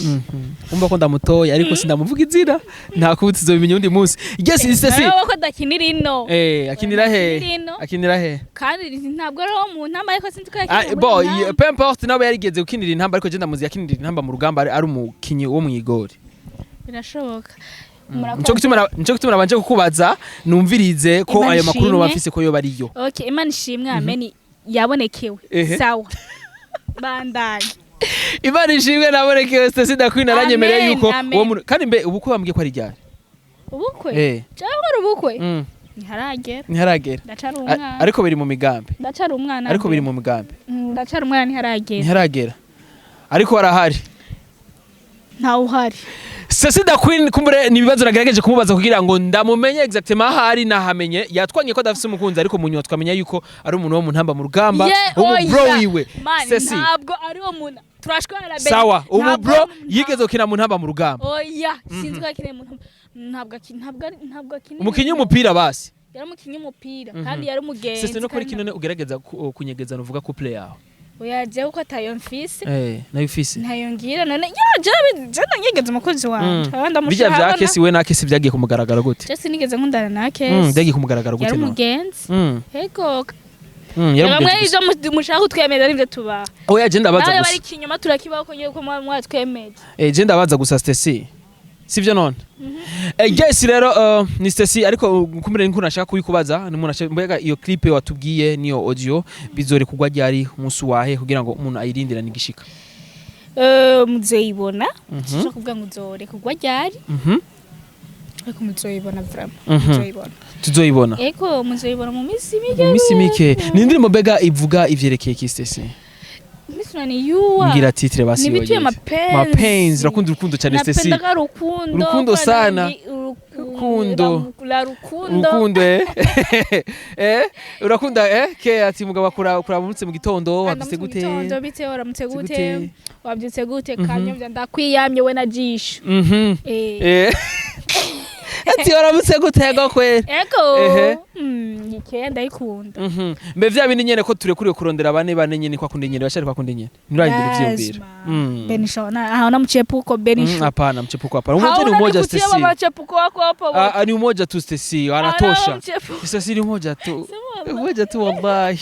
Speaker 1: Umva ko ndamutoye, ariko sindamuvuga izina. Nta kubuti zobimenya undi munsi. Yes, Stacy.
Speaker 2: Nawe ko adakinira ino.
Speaker 1: Akinira he?
Speaker 2: Akinira ino.
Speaker 1: Akinira he?
Speaker 2: Kandi ntabwo ari uwo mu ntamba, ariko sinzi ko
Speaker 1: Ah,
Speaker 2: yakinira
Speaker 1: bo,
Speaker 2: muri ntamba.
Speaker 1: Peu importe, nawe yarigeze gukinira intamba, ariko je ndamuzi yakinira intamba mu rugamba, ari umukinyi wo mwigori.
Speaker 2: Birashoboka.
Speaker 1: Nico gituma nabanje kukubaza numvirize ko
Speaker 2: Imana
Speaker 1: ayo makuru noba
Speaker 2: ishimwe.
Speaker 1: mfise ko yoba ariyo.
Speaker 2: Okay, Imana ishimwe, amen, yabonekewe.
Speaker 1: Ehe.
Speaker 2: Sawa, bandanye.
Speaker 1: Imana ishimwe, nabonekewe. Stacy da Queen aranyemereye
Speaker 2: Amen,
Speaker 1: yuko
Speaker 2: amen.
Speaker 1: uwo muntu kandi mbe ubukwe bambwiye ko ari ryari?
Speaker 2: Ubukwe?
Speaker 1: Eh.
Speaker 2: Cyangwa ari ubukwe? Ntiharagera.
Speaker 1: Ntiharagera.
Speaker 2: Ndacara umwana.
Speaker 1: Ariko biri mu migambi.
Speaker 2: Ndacara umwana.
Speaker 1: Ariko biri mu migambi.
Speaker 2: Ndacara umwana, ntiharagera.
Speaker 1: Ntiharagera, ariko arahari.
Speaker 2: Ntawe uhari.
Speaker 1: Stacy da Queen, kumbure ni ibibazo nagerageje kumubaza kugira ngo ndamumenye exactement aho ari, nahamenye yatwanye ko adafise umukunzi, ariko mu nyuma twamenya yuko ari umuntu wo mu ntamba mu rugamba,
Speaker 2: Ye,
Speaker 1: bro
Speaker 2: oya.
Speaker 1: wiwe.
Speaker 2: Man,
Speaker 1: Stacy.
Speaker 2: ntabwo ari uwo muntu turashwana na Beni.
Speaker 1: Sawa, umu
Speaker 2: Ntabwo
Speaker 1: bro yigeze gukina mu ntamba mu rugamba.
Speaker 2: Oya, sinzi ko yakiniye mu ntamba. Ntabwo ntabwo ntabwo akiniye.
Speaker 1: Umukinyi w'umupira basi.
Speaker 2: Yari umukinyi w'umupira kandi yari umugenzi.
Speaker 1: Stacy, no kuri
Speaker 2: kandi
Speaker 1: kino ne ugerageza kunyegeza nuvuga couple yawe.
Speaker 2: Oya, jewe uko atayo mfise.
Speaker 1: Eh, nayo ufise.
Speaker 2: Ntayo ngira none ya jewe jewe nanyegeza umukozi wanje. Abandi
Speaker 1: Bijya
Speaker 2: ndamushira
Speaker 1: vya
Speaker 2: ahabona.
Speaker 1: Kesi we na Kesi byagiye ku mugaragaro gute?
Speaker 2: Je sinigeze nkundana na Kesi.
Speaker 1: Byagiye ku mugaragaro gute
Speaker 2: Yari
Speaker 1: none?
Speaker 2: umugenzi. Ego.
Speaker 1: Yari
Speaker 2: Bamwe
Speaker 1: umugenzi gusa.
Speaker 2: ivyo mushaka kutwemeza nivyo tubaha.
Speaker 1: Oya, je ndabaza
Speaker 2: Nawe
Speaker 1: gusa.
Speaker 2: bari kinyoma turakibaho ko ngiye ko mwatwemeje.
Speaker 1: Eh, je ndabaza gusa Stacy. Sivyo none? Eh, yes, rero ni Stacy, ariko kumire nko nashaka kubikubaza ni umuntu ashaka mbega iyo clip watubwiye niyo audio bizore kugwa ryari, umunsi wahe, kugira ngo umuntu ayirindira nigishika?
Speaker 2: Eh, muzoyibona. Sinshaka kuvuga ngo uzore kugwa ryari. Ariko muzoyibona vraiment. Muzoyibona.
Speaker 1: Tuzoyibona.
Speaker 2: Ego, muzoyibona mu minsi mike.
Speaker 1: Mu minsi mike. Ni indirimbo mbega ivuga ivyerekeye ki, Stacy?
Speaker 2: Minsi nani yuwa.
Speaker 1: Mbwira titre basi.
Speaker 2: Nibituye
Speaker 1: Yoyeze.
Speaker 2: mapenzi.
Speaker 1: Mapenzi, urakunda urukundo cyane, Stacy.
Speaker 2: Napenda rukundo.
Speaker 1: Rukundo
Speaker 2: kwa
Speaker 1: sana.
Speaker 2: Rukundo. La rukundo.
Speaker 1: Urukundo, eh eh urakunda eh ke ati mugabo akura kuramutse mu gitondo, wabyutse gute?
Speaker 2: Gitondo bite, waramutse gute?
Speaker 1: Gute?
Speaker 2: Wabyutse gute? Kanyobya ndakwiyamye we na jisho. Eh.
Speaker 1: Eh, ati waramutse gute go kwera?
Speaker 2: Ego.
Speaker 1: Ehe.
Speaker 2: Ikeya ndayikunda.
Speaker 1: Mbe vya bindi nyene ko turekuriwe kurondera bane bane nyene, kwa kundi nyene bashari kwa kundi nyene ntirahindura ivyiyumviro?
Speaker 2: Lazima. Benisho na haona mchepuko Benisho.
Speaker 1: Hapana, mchepuko hapana. Umoja ni
Speaker 2: Hauna
Speaker 1: umoja,
Speaker 2: nikutie
Speaker 1: Stacy.
Speaker 2: mama mchepuko wako hapo.
Speaker 1: Ah, ah, ni umoja tu, Stacy, anatosha.
Speaker 2: Hauna mchepuko.
Speaker 1: Stacy, ni umoja tu.
Speaker 2: Sema.
Speaker 1: Umoja tu, wallahi.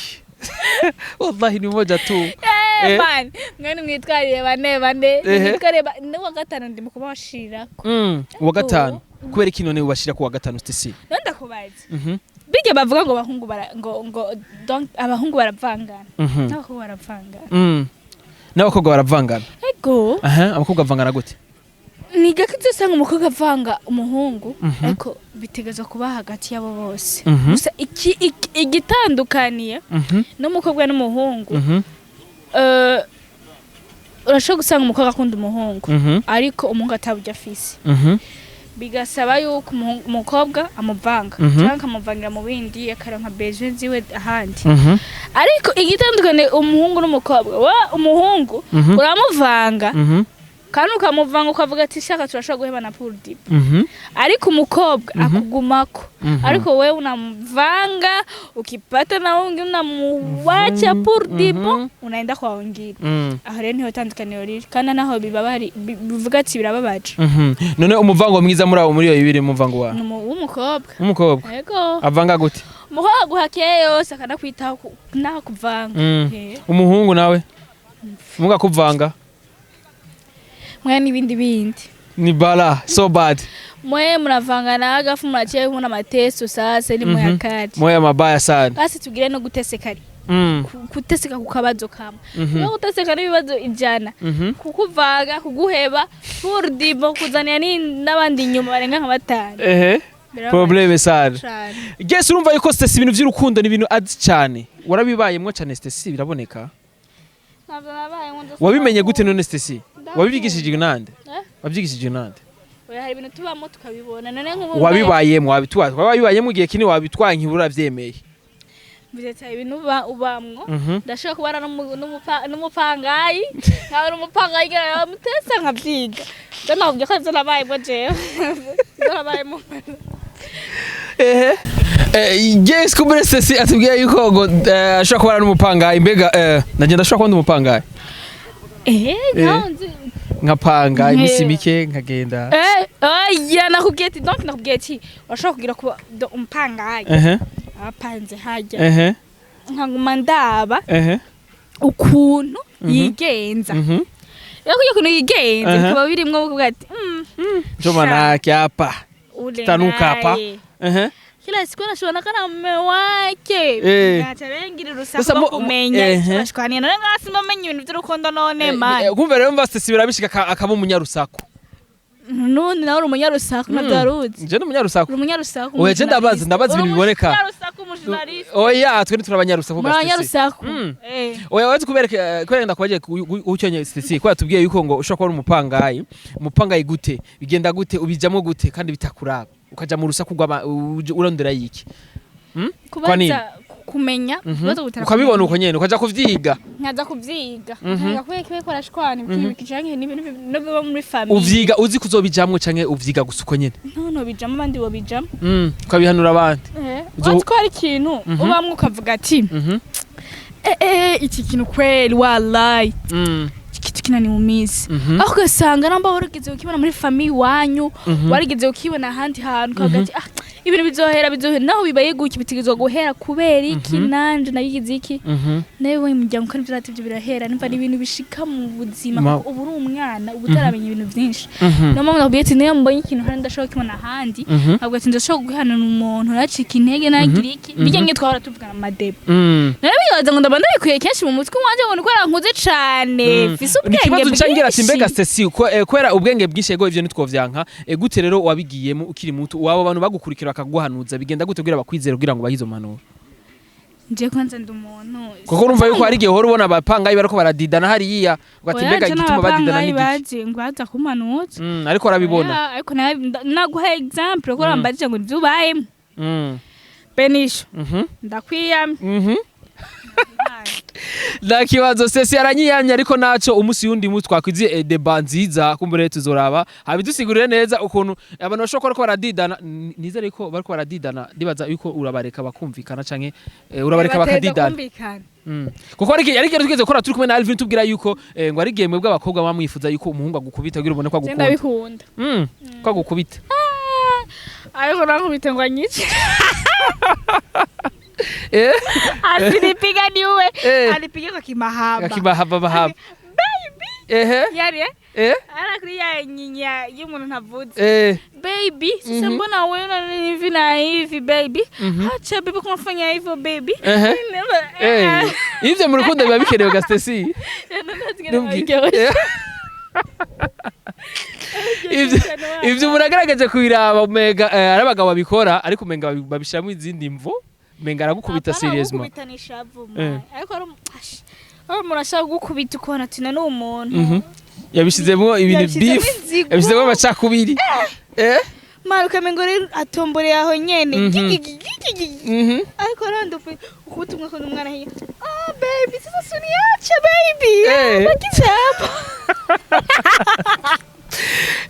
Speaker 1: Wallahi ni umoja tu.
Speaker 2: Eh,
Speaker 1: Eh.
Speaker 2: man, mwene mwitwariye bane bane,
Speaker 1: Ehe.
Speaker 2: mwitwariye n'uwa gatanu ndimo kubashirako.
Speaker 1: Uwa gatanu. Kubera iki none ubashira ku wa gatanu, Stacy?
Speaker 2: None ndakubaza. Bijya bavuga ngo abahungu bara ngo ngo donc abahungu baravangana. N'abakobwa baravangana.
Speaker 1: N'abakobwa baravangana.
Speaker 2: Ego.
Speaker 1: Aha, abakobwa bavangana gute?
Speaker 2: Ni gake uzosanga umukobwa avanga umuhungu,
Speaker 1: Mhm.
Speaker 2: ariko bitegezwa kuba hagati yabo bose. Gusa igitandukaniye n'umukobwa n'umuhungu, urashobora gusanga umukobwa akunda umuhungu, ariko umuhungu ataburyo afise, bigasaba yuko umukobwa amuvanga cyangwa akamuvangira mu bindi, akaronka besoin ziwe ahandi. Ariko igitandukaniye umuhungu n'umukobwa, we umuhungu uramuvanga kandi ukamuvanga ukavuga ati shaka turashobora guhebana pour de bon, ariko umukobwa akugumako. Ariko wewe unamvanga, ukipata na wengine unamuwacha pour de bon, unaenda kwa wengine. Aho rero niho tandukaniro riri, kandi naho bibabari bivuga ati birababaje.
Speaker 1: None umuvango mwiza muri abo, muri iyo bibiri, umuvango wa
Speaker 2: Ni w'umukobwa.
Speaker 1: W'umukobwa.
Speaker 2: Yego.
Speaker 1: Avanga gute?
Speaker 2: Umukobwa aguha keya yose, akanakwitaho naho kuvanga. Eh.
Speaker 1: Umuhungu nawe umuhungu akuvanga?
Speaker 2: Mwe n'ibindi bindi.
Speaker 1: Ni bala so bad.
Speaker 2: Mwe muravangana agafu, muraciye kuna mateso, sasa ni muyakari.
Speaker 1: Moya mabaya sana.
Speaker 2: Basi tugire no guteseka, kuteseka ku kabazo kamwe, no guteseka n'ibibazo 100, kukuvanga, kuguheba pour de bon, kuzanira n'abandi inyuma barenga nka batanu.
Speaker 1: Ehe.
Speaker 2: Birababaje
Speaker 1: Problème sana.
Speaker 2: cane.
Speaker 1: Yes, urumva yuko Stacy ibintu by'urukundo ni ibintu azi cyane, warabibayemwo cyane Stacy, biraboneka.
Speaker 2: Ntabwo nabaye ngo ndasaba
Speaker 1: Wabimenye gute none, Stacy?
Speaker 2: Ndakunda.
Speaker 1: Wabibyigishijwe nande?
Speaker 2: Eh?
Speaker 1: Wabyigishijwe nande?
Speaker 2: Oya, hari ibintu tubamo tukabibona. None nk'ubu
Speaker 1: Wabibayemwo, wabitwaye, wabibayemwo igihe kinini, wabitwaye nkibura byemeye.
Speaker 2: Mvuze ati hari ibintu ubamwo. Ndashobora kubana n'umupangayi, nkaba umupangayi mutesa nkabyiga. Je nakubwiye ko ivyo nabayemo, jewe ivyo nabayemo.
Speaker 1: Ehe. Yes, kumbure Stacy atubwiye yuko ngo ashobora kubana n'umupangayi. Mbega nagenda ashobora kubona umupangayi?
Speaker 2: Eh, nkaho nzi.
Speaker 1: Nkapanga iminsi
Speaker 2: Eh.
Speaker 1: mike nkagenda.
Speaker 2: Eh, oya, nakubwiye ati donc nakubwiye ati urashobora kugira kuba umupangayi abapanze hajya, nkaguma ndaba ukuntu yigenza. Rero kugira ukuntu yigenza bikaba birimwo kuvuga ati
Speaker 1: Njo manake hapa
Speaker 2: ule
Speaker 1: Tanuka hapa.
Speaker 2: naye. Kila siku anashonaka na mume wake. Ngaca bengira urusaku
Speaker 1: Sasa
Speaker 2: rwo kumenya icyo bashwaniye. None ngaho simbamenye ibintu by'urukundo none, man.
Speaker 1: Kumva rero mva Stacy birabishika akaba umunyarusaku.
Speaker 2: Nubundi nawe uri umunyarusaku, nabyo waruzi.
Speaker 1: Je ni umunyarusaku.
Speaker 2: Uri umunyarusaku.
Speaker 1: Oya, je ndabazi ibintu biboneka.
Speaker 2: Umunyarusaku, umujournaliste.
Speaker 1: Oya, twe ntituri abanyarusaku
Speaker 2: Muri
Speaker 1: ga Stacy.
Speaker 2: abanyarusaku.
Speaker 1: Oya, wazi kubereka kubera ndakubaje ucyonye Stacy ko yatubwiye yuko ngo ushobora kuba uri umupangayi. Umupangayi gute? Bigenda gute? Ubijamwo gute kandi bitakuraba? Ukaja mu rusaku rw'aba urondera yiki? Kwa nini?
Speaker 2: Kubanza kumenya, kubanza gutara.
Speaker 1: Ukabibona uko nyene ukaja kuvyiga.
Speaker 2: Nkaza kuvyiga, nkaza kubera kibe korashwana ibiki canke n'ibintu no biba muri famille.
Speaker 1: Uvyiga uzi kuzobijamwo canke uvyiga gusa uko nyene?
Speaker 2: No bijamo, abandi bo bijamo.
Speaker 1: Ukabihanura abandi.
Speaker 2: Uzi ko hari ikintu ubamwe ukavuga ati iki kintu kweli, wallahi, iki kitu kinaniumiza, aho ugasanga namba warigeze ukibona muri famille iwanyu, warigeze ukibona ahandi hantu, ukavuga ati: "Ah, ibintu bizohera, bizohera." Naho bibaye gutya bitegerezwa guhera. Kubera iki? Nanje nabigize iki, nawe mu muryango, kandi vyaratevye birahera. Nimva ni ibintu bishika mu buzima, kuko uba uri umwana, uba utaramenya ibintu vyinshi. Niyo mpamvu nakubwiye ati niyo mbonye ikintu hano ndashobora kukibona ahandi, ntabwo ati ndashobora guhanana umuntu nacika intege, nagira iki, bijya nk'iyo twahora tuvugana mu madebe. Narabibaza ngo ndaba ndabikuye kenshi mu mutwe wanje, ngo niko nkuze cane, mfise
Speaker 1: Ni
Speaker 2: ubwenge
Speaker 1: ikibazo ncangira ati mbega
Speaker 2: bwinshi.
Speaker 1: Stacy ko kubera ubwenge bwinshi, ego, ivyo ntitwovyanka, gute rero wabigiyemo ukiri muto? Wabo bantu bagukurikira bakaguhanuza, bigenda gute kugira bakwizere, kugira ngo bahe izo mpanuro?
Speaker 2: Nje kwanza ndi umuntu
Speaker 1: Kuko urumva yuko hari igihe uhora ubona abapangayi bariko baradidana hariya, ugati mbega igituma badidana ni igiki?
Speaker 2: Bazi ngo baza kumanuza.
Speaker 1: Ariko arabibona.
Speaker 2: Oya, ariko naguha example ko rambajije ngo nivyo ubayemo. Benisho, ndakwiyamye.
Speaker 1: Nta kibazo, Stacy aranyiyamye, ariko naco umunsi wundi mu twakwize débat nziza, kumbure tuzoraba habidusigurire neza ukuntu abantu bashobora kuba bariko baradidana. Nizere ko bariko baradidana, ndibaza yuko urabareka bakumvikana canke urabareka bakadidana. Kuko ari ikintu twigeze gukora turi kumwe na Alvin, tubwira yuko ngo ari igihe mwebwe abakobwa bamwifuza yuko umuhungu agukubita kugira ubone ko agukunda.
Speaker 2: Ndabikunda.
Speaker 1: Ko agukubita.
Speaker 2: Ariko nankubite ngo anyice, asinipiga niwe. Alipiga kwa kimahaba.
Speaker 1: Akibahaba bahaba.
Speaker 2: Baby. Yani ara kuri ya nyinya y'umuntu ntavuze. Baby, sasa mbona wewe una hivi na hivi, baby? Acha baby kumfanya hivyo, baby.
Speaker 1: Ivyo mu rukundo biba bikenewe ga Stacy. Ivyo umuntu agaragaje kubiraba umenga ari abagabo babikora, ariko umenga babishiramo izindi mvo, umenga aragukubita sérieusement.
Speaker 2: Gukubita ni ishavu, man. Ariko ari umuntu ashaka gukubita ukabona ati na n'uwo muntu
Speaker 1: Yabishizemo ibintu
Speaker 2: Yabishizemo
Speaker 1: beef.
Speaker 2: Inzigo.
Speaker 1: Yabishizemo amacakubiri.
Speaker 2: Mara ukamengo rero atomboreye aho nyene. Gigigigigigi. Ariko rondo ukubita umwe akunda umwana hiya: "Ah, baby, sasa suniache, baby." Bakize hapo.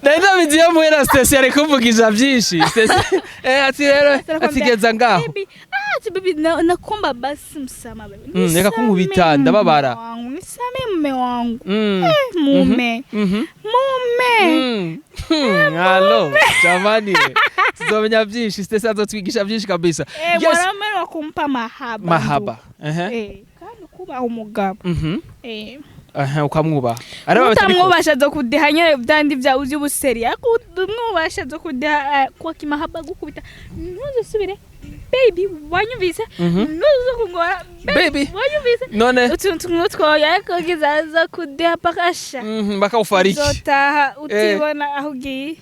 Speaker 1: Nari ndabizi iyo muhera Stacy ari kumvugisha byinshi. Stacy ati rero atigeza ngaho.
Speaker 2: Baby, ah, ati baby, nakuomba basi msamaha, baby.
Speaker 1: Reka kunkubita,
Speaker 2: Nisamehe
Speaker 1: ndababara.
Speaker 2: mume wangu, nisamehe mume wangu. Mume. Mume.
Speaker 1: Halo, jamani. Tuzomenya byinshi, Stacy azotwigisha byinshi kabisa.
Speaker 2: Eh, mwanaume wa kumpa mahaba.
Speaker 1: Mahaba.
Speaker 2: Kandi kubaha umugabo.
Speaker 1: Aha, ukamwubaha. Araba batabikora.
Speaker 2: Utamwubasha zo kudeha nyene vyandi vya uzi ubuseri, ariko umwubasha zo kudeha kwa kimahaba, gukubita ntuzusubire, baby, wanyumvise? Ntuzo kungora,
Speaker 1: Baby.
Speaker 2: wanyumvise?
Speaker 1: None
Speaker 2: Utuntu nk'utwo, ariko kizaza kudeha pakasha.
Speaker 1: Bakawufariki.
Speaker 2: Uzotaha utibona aho ugiye.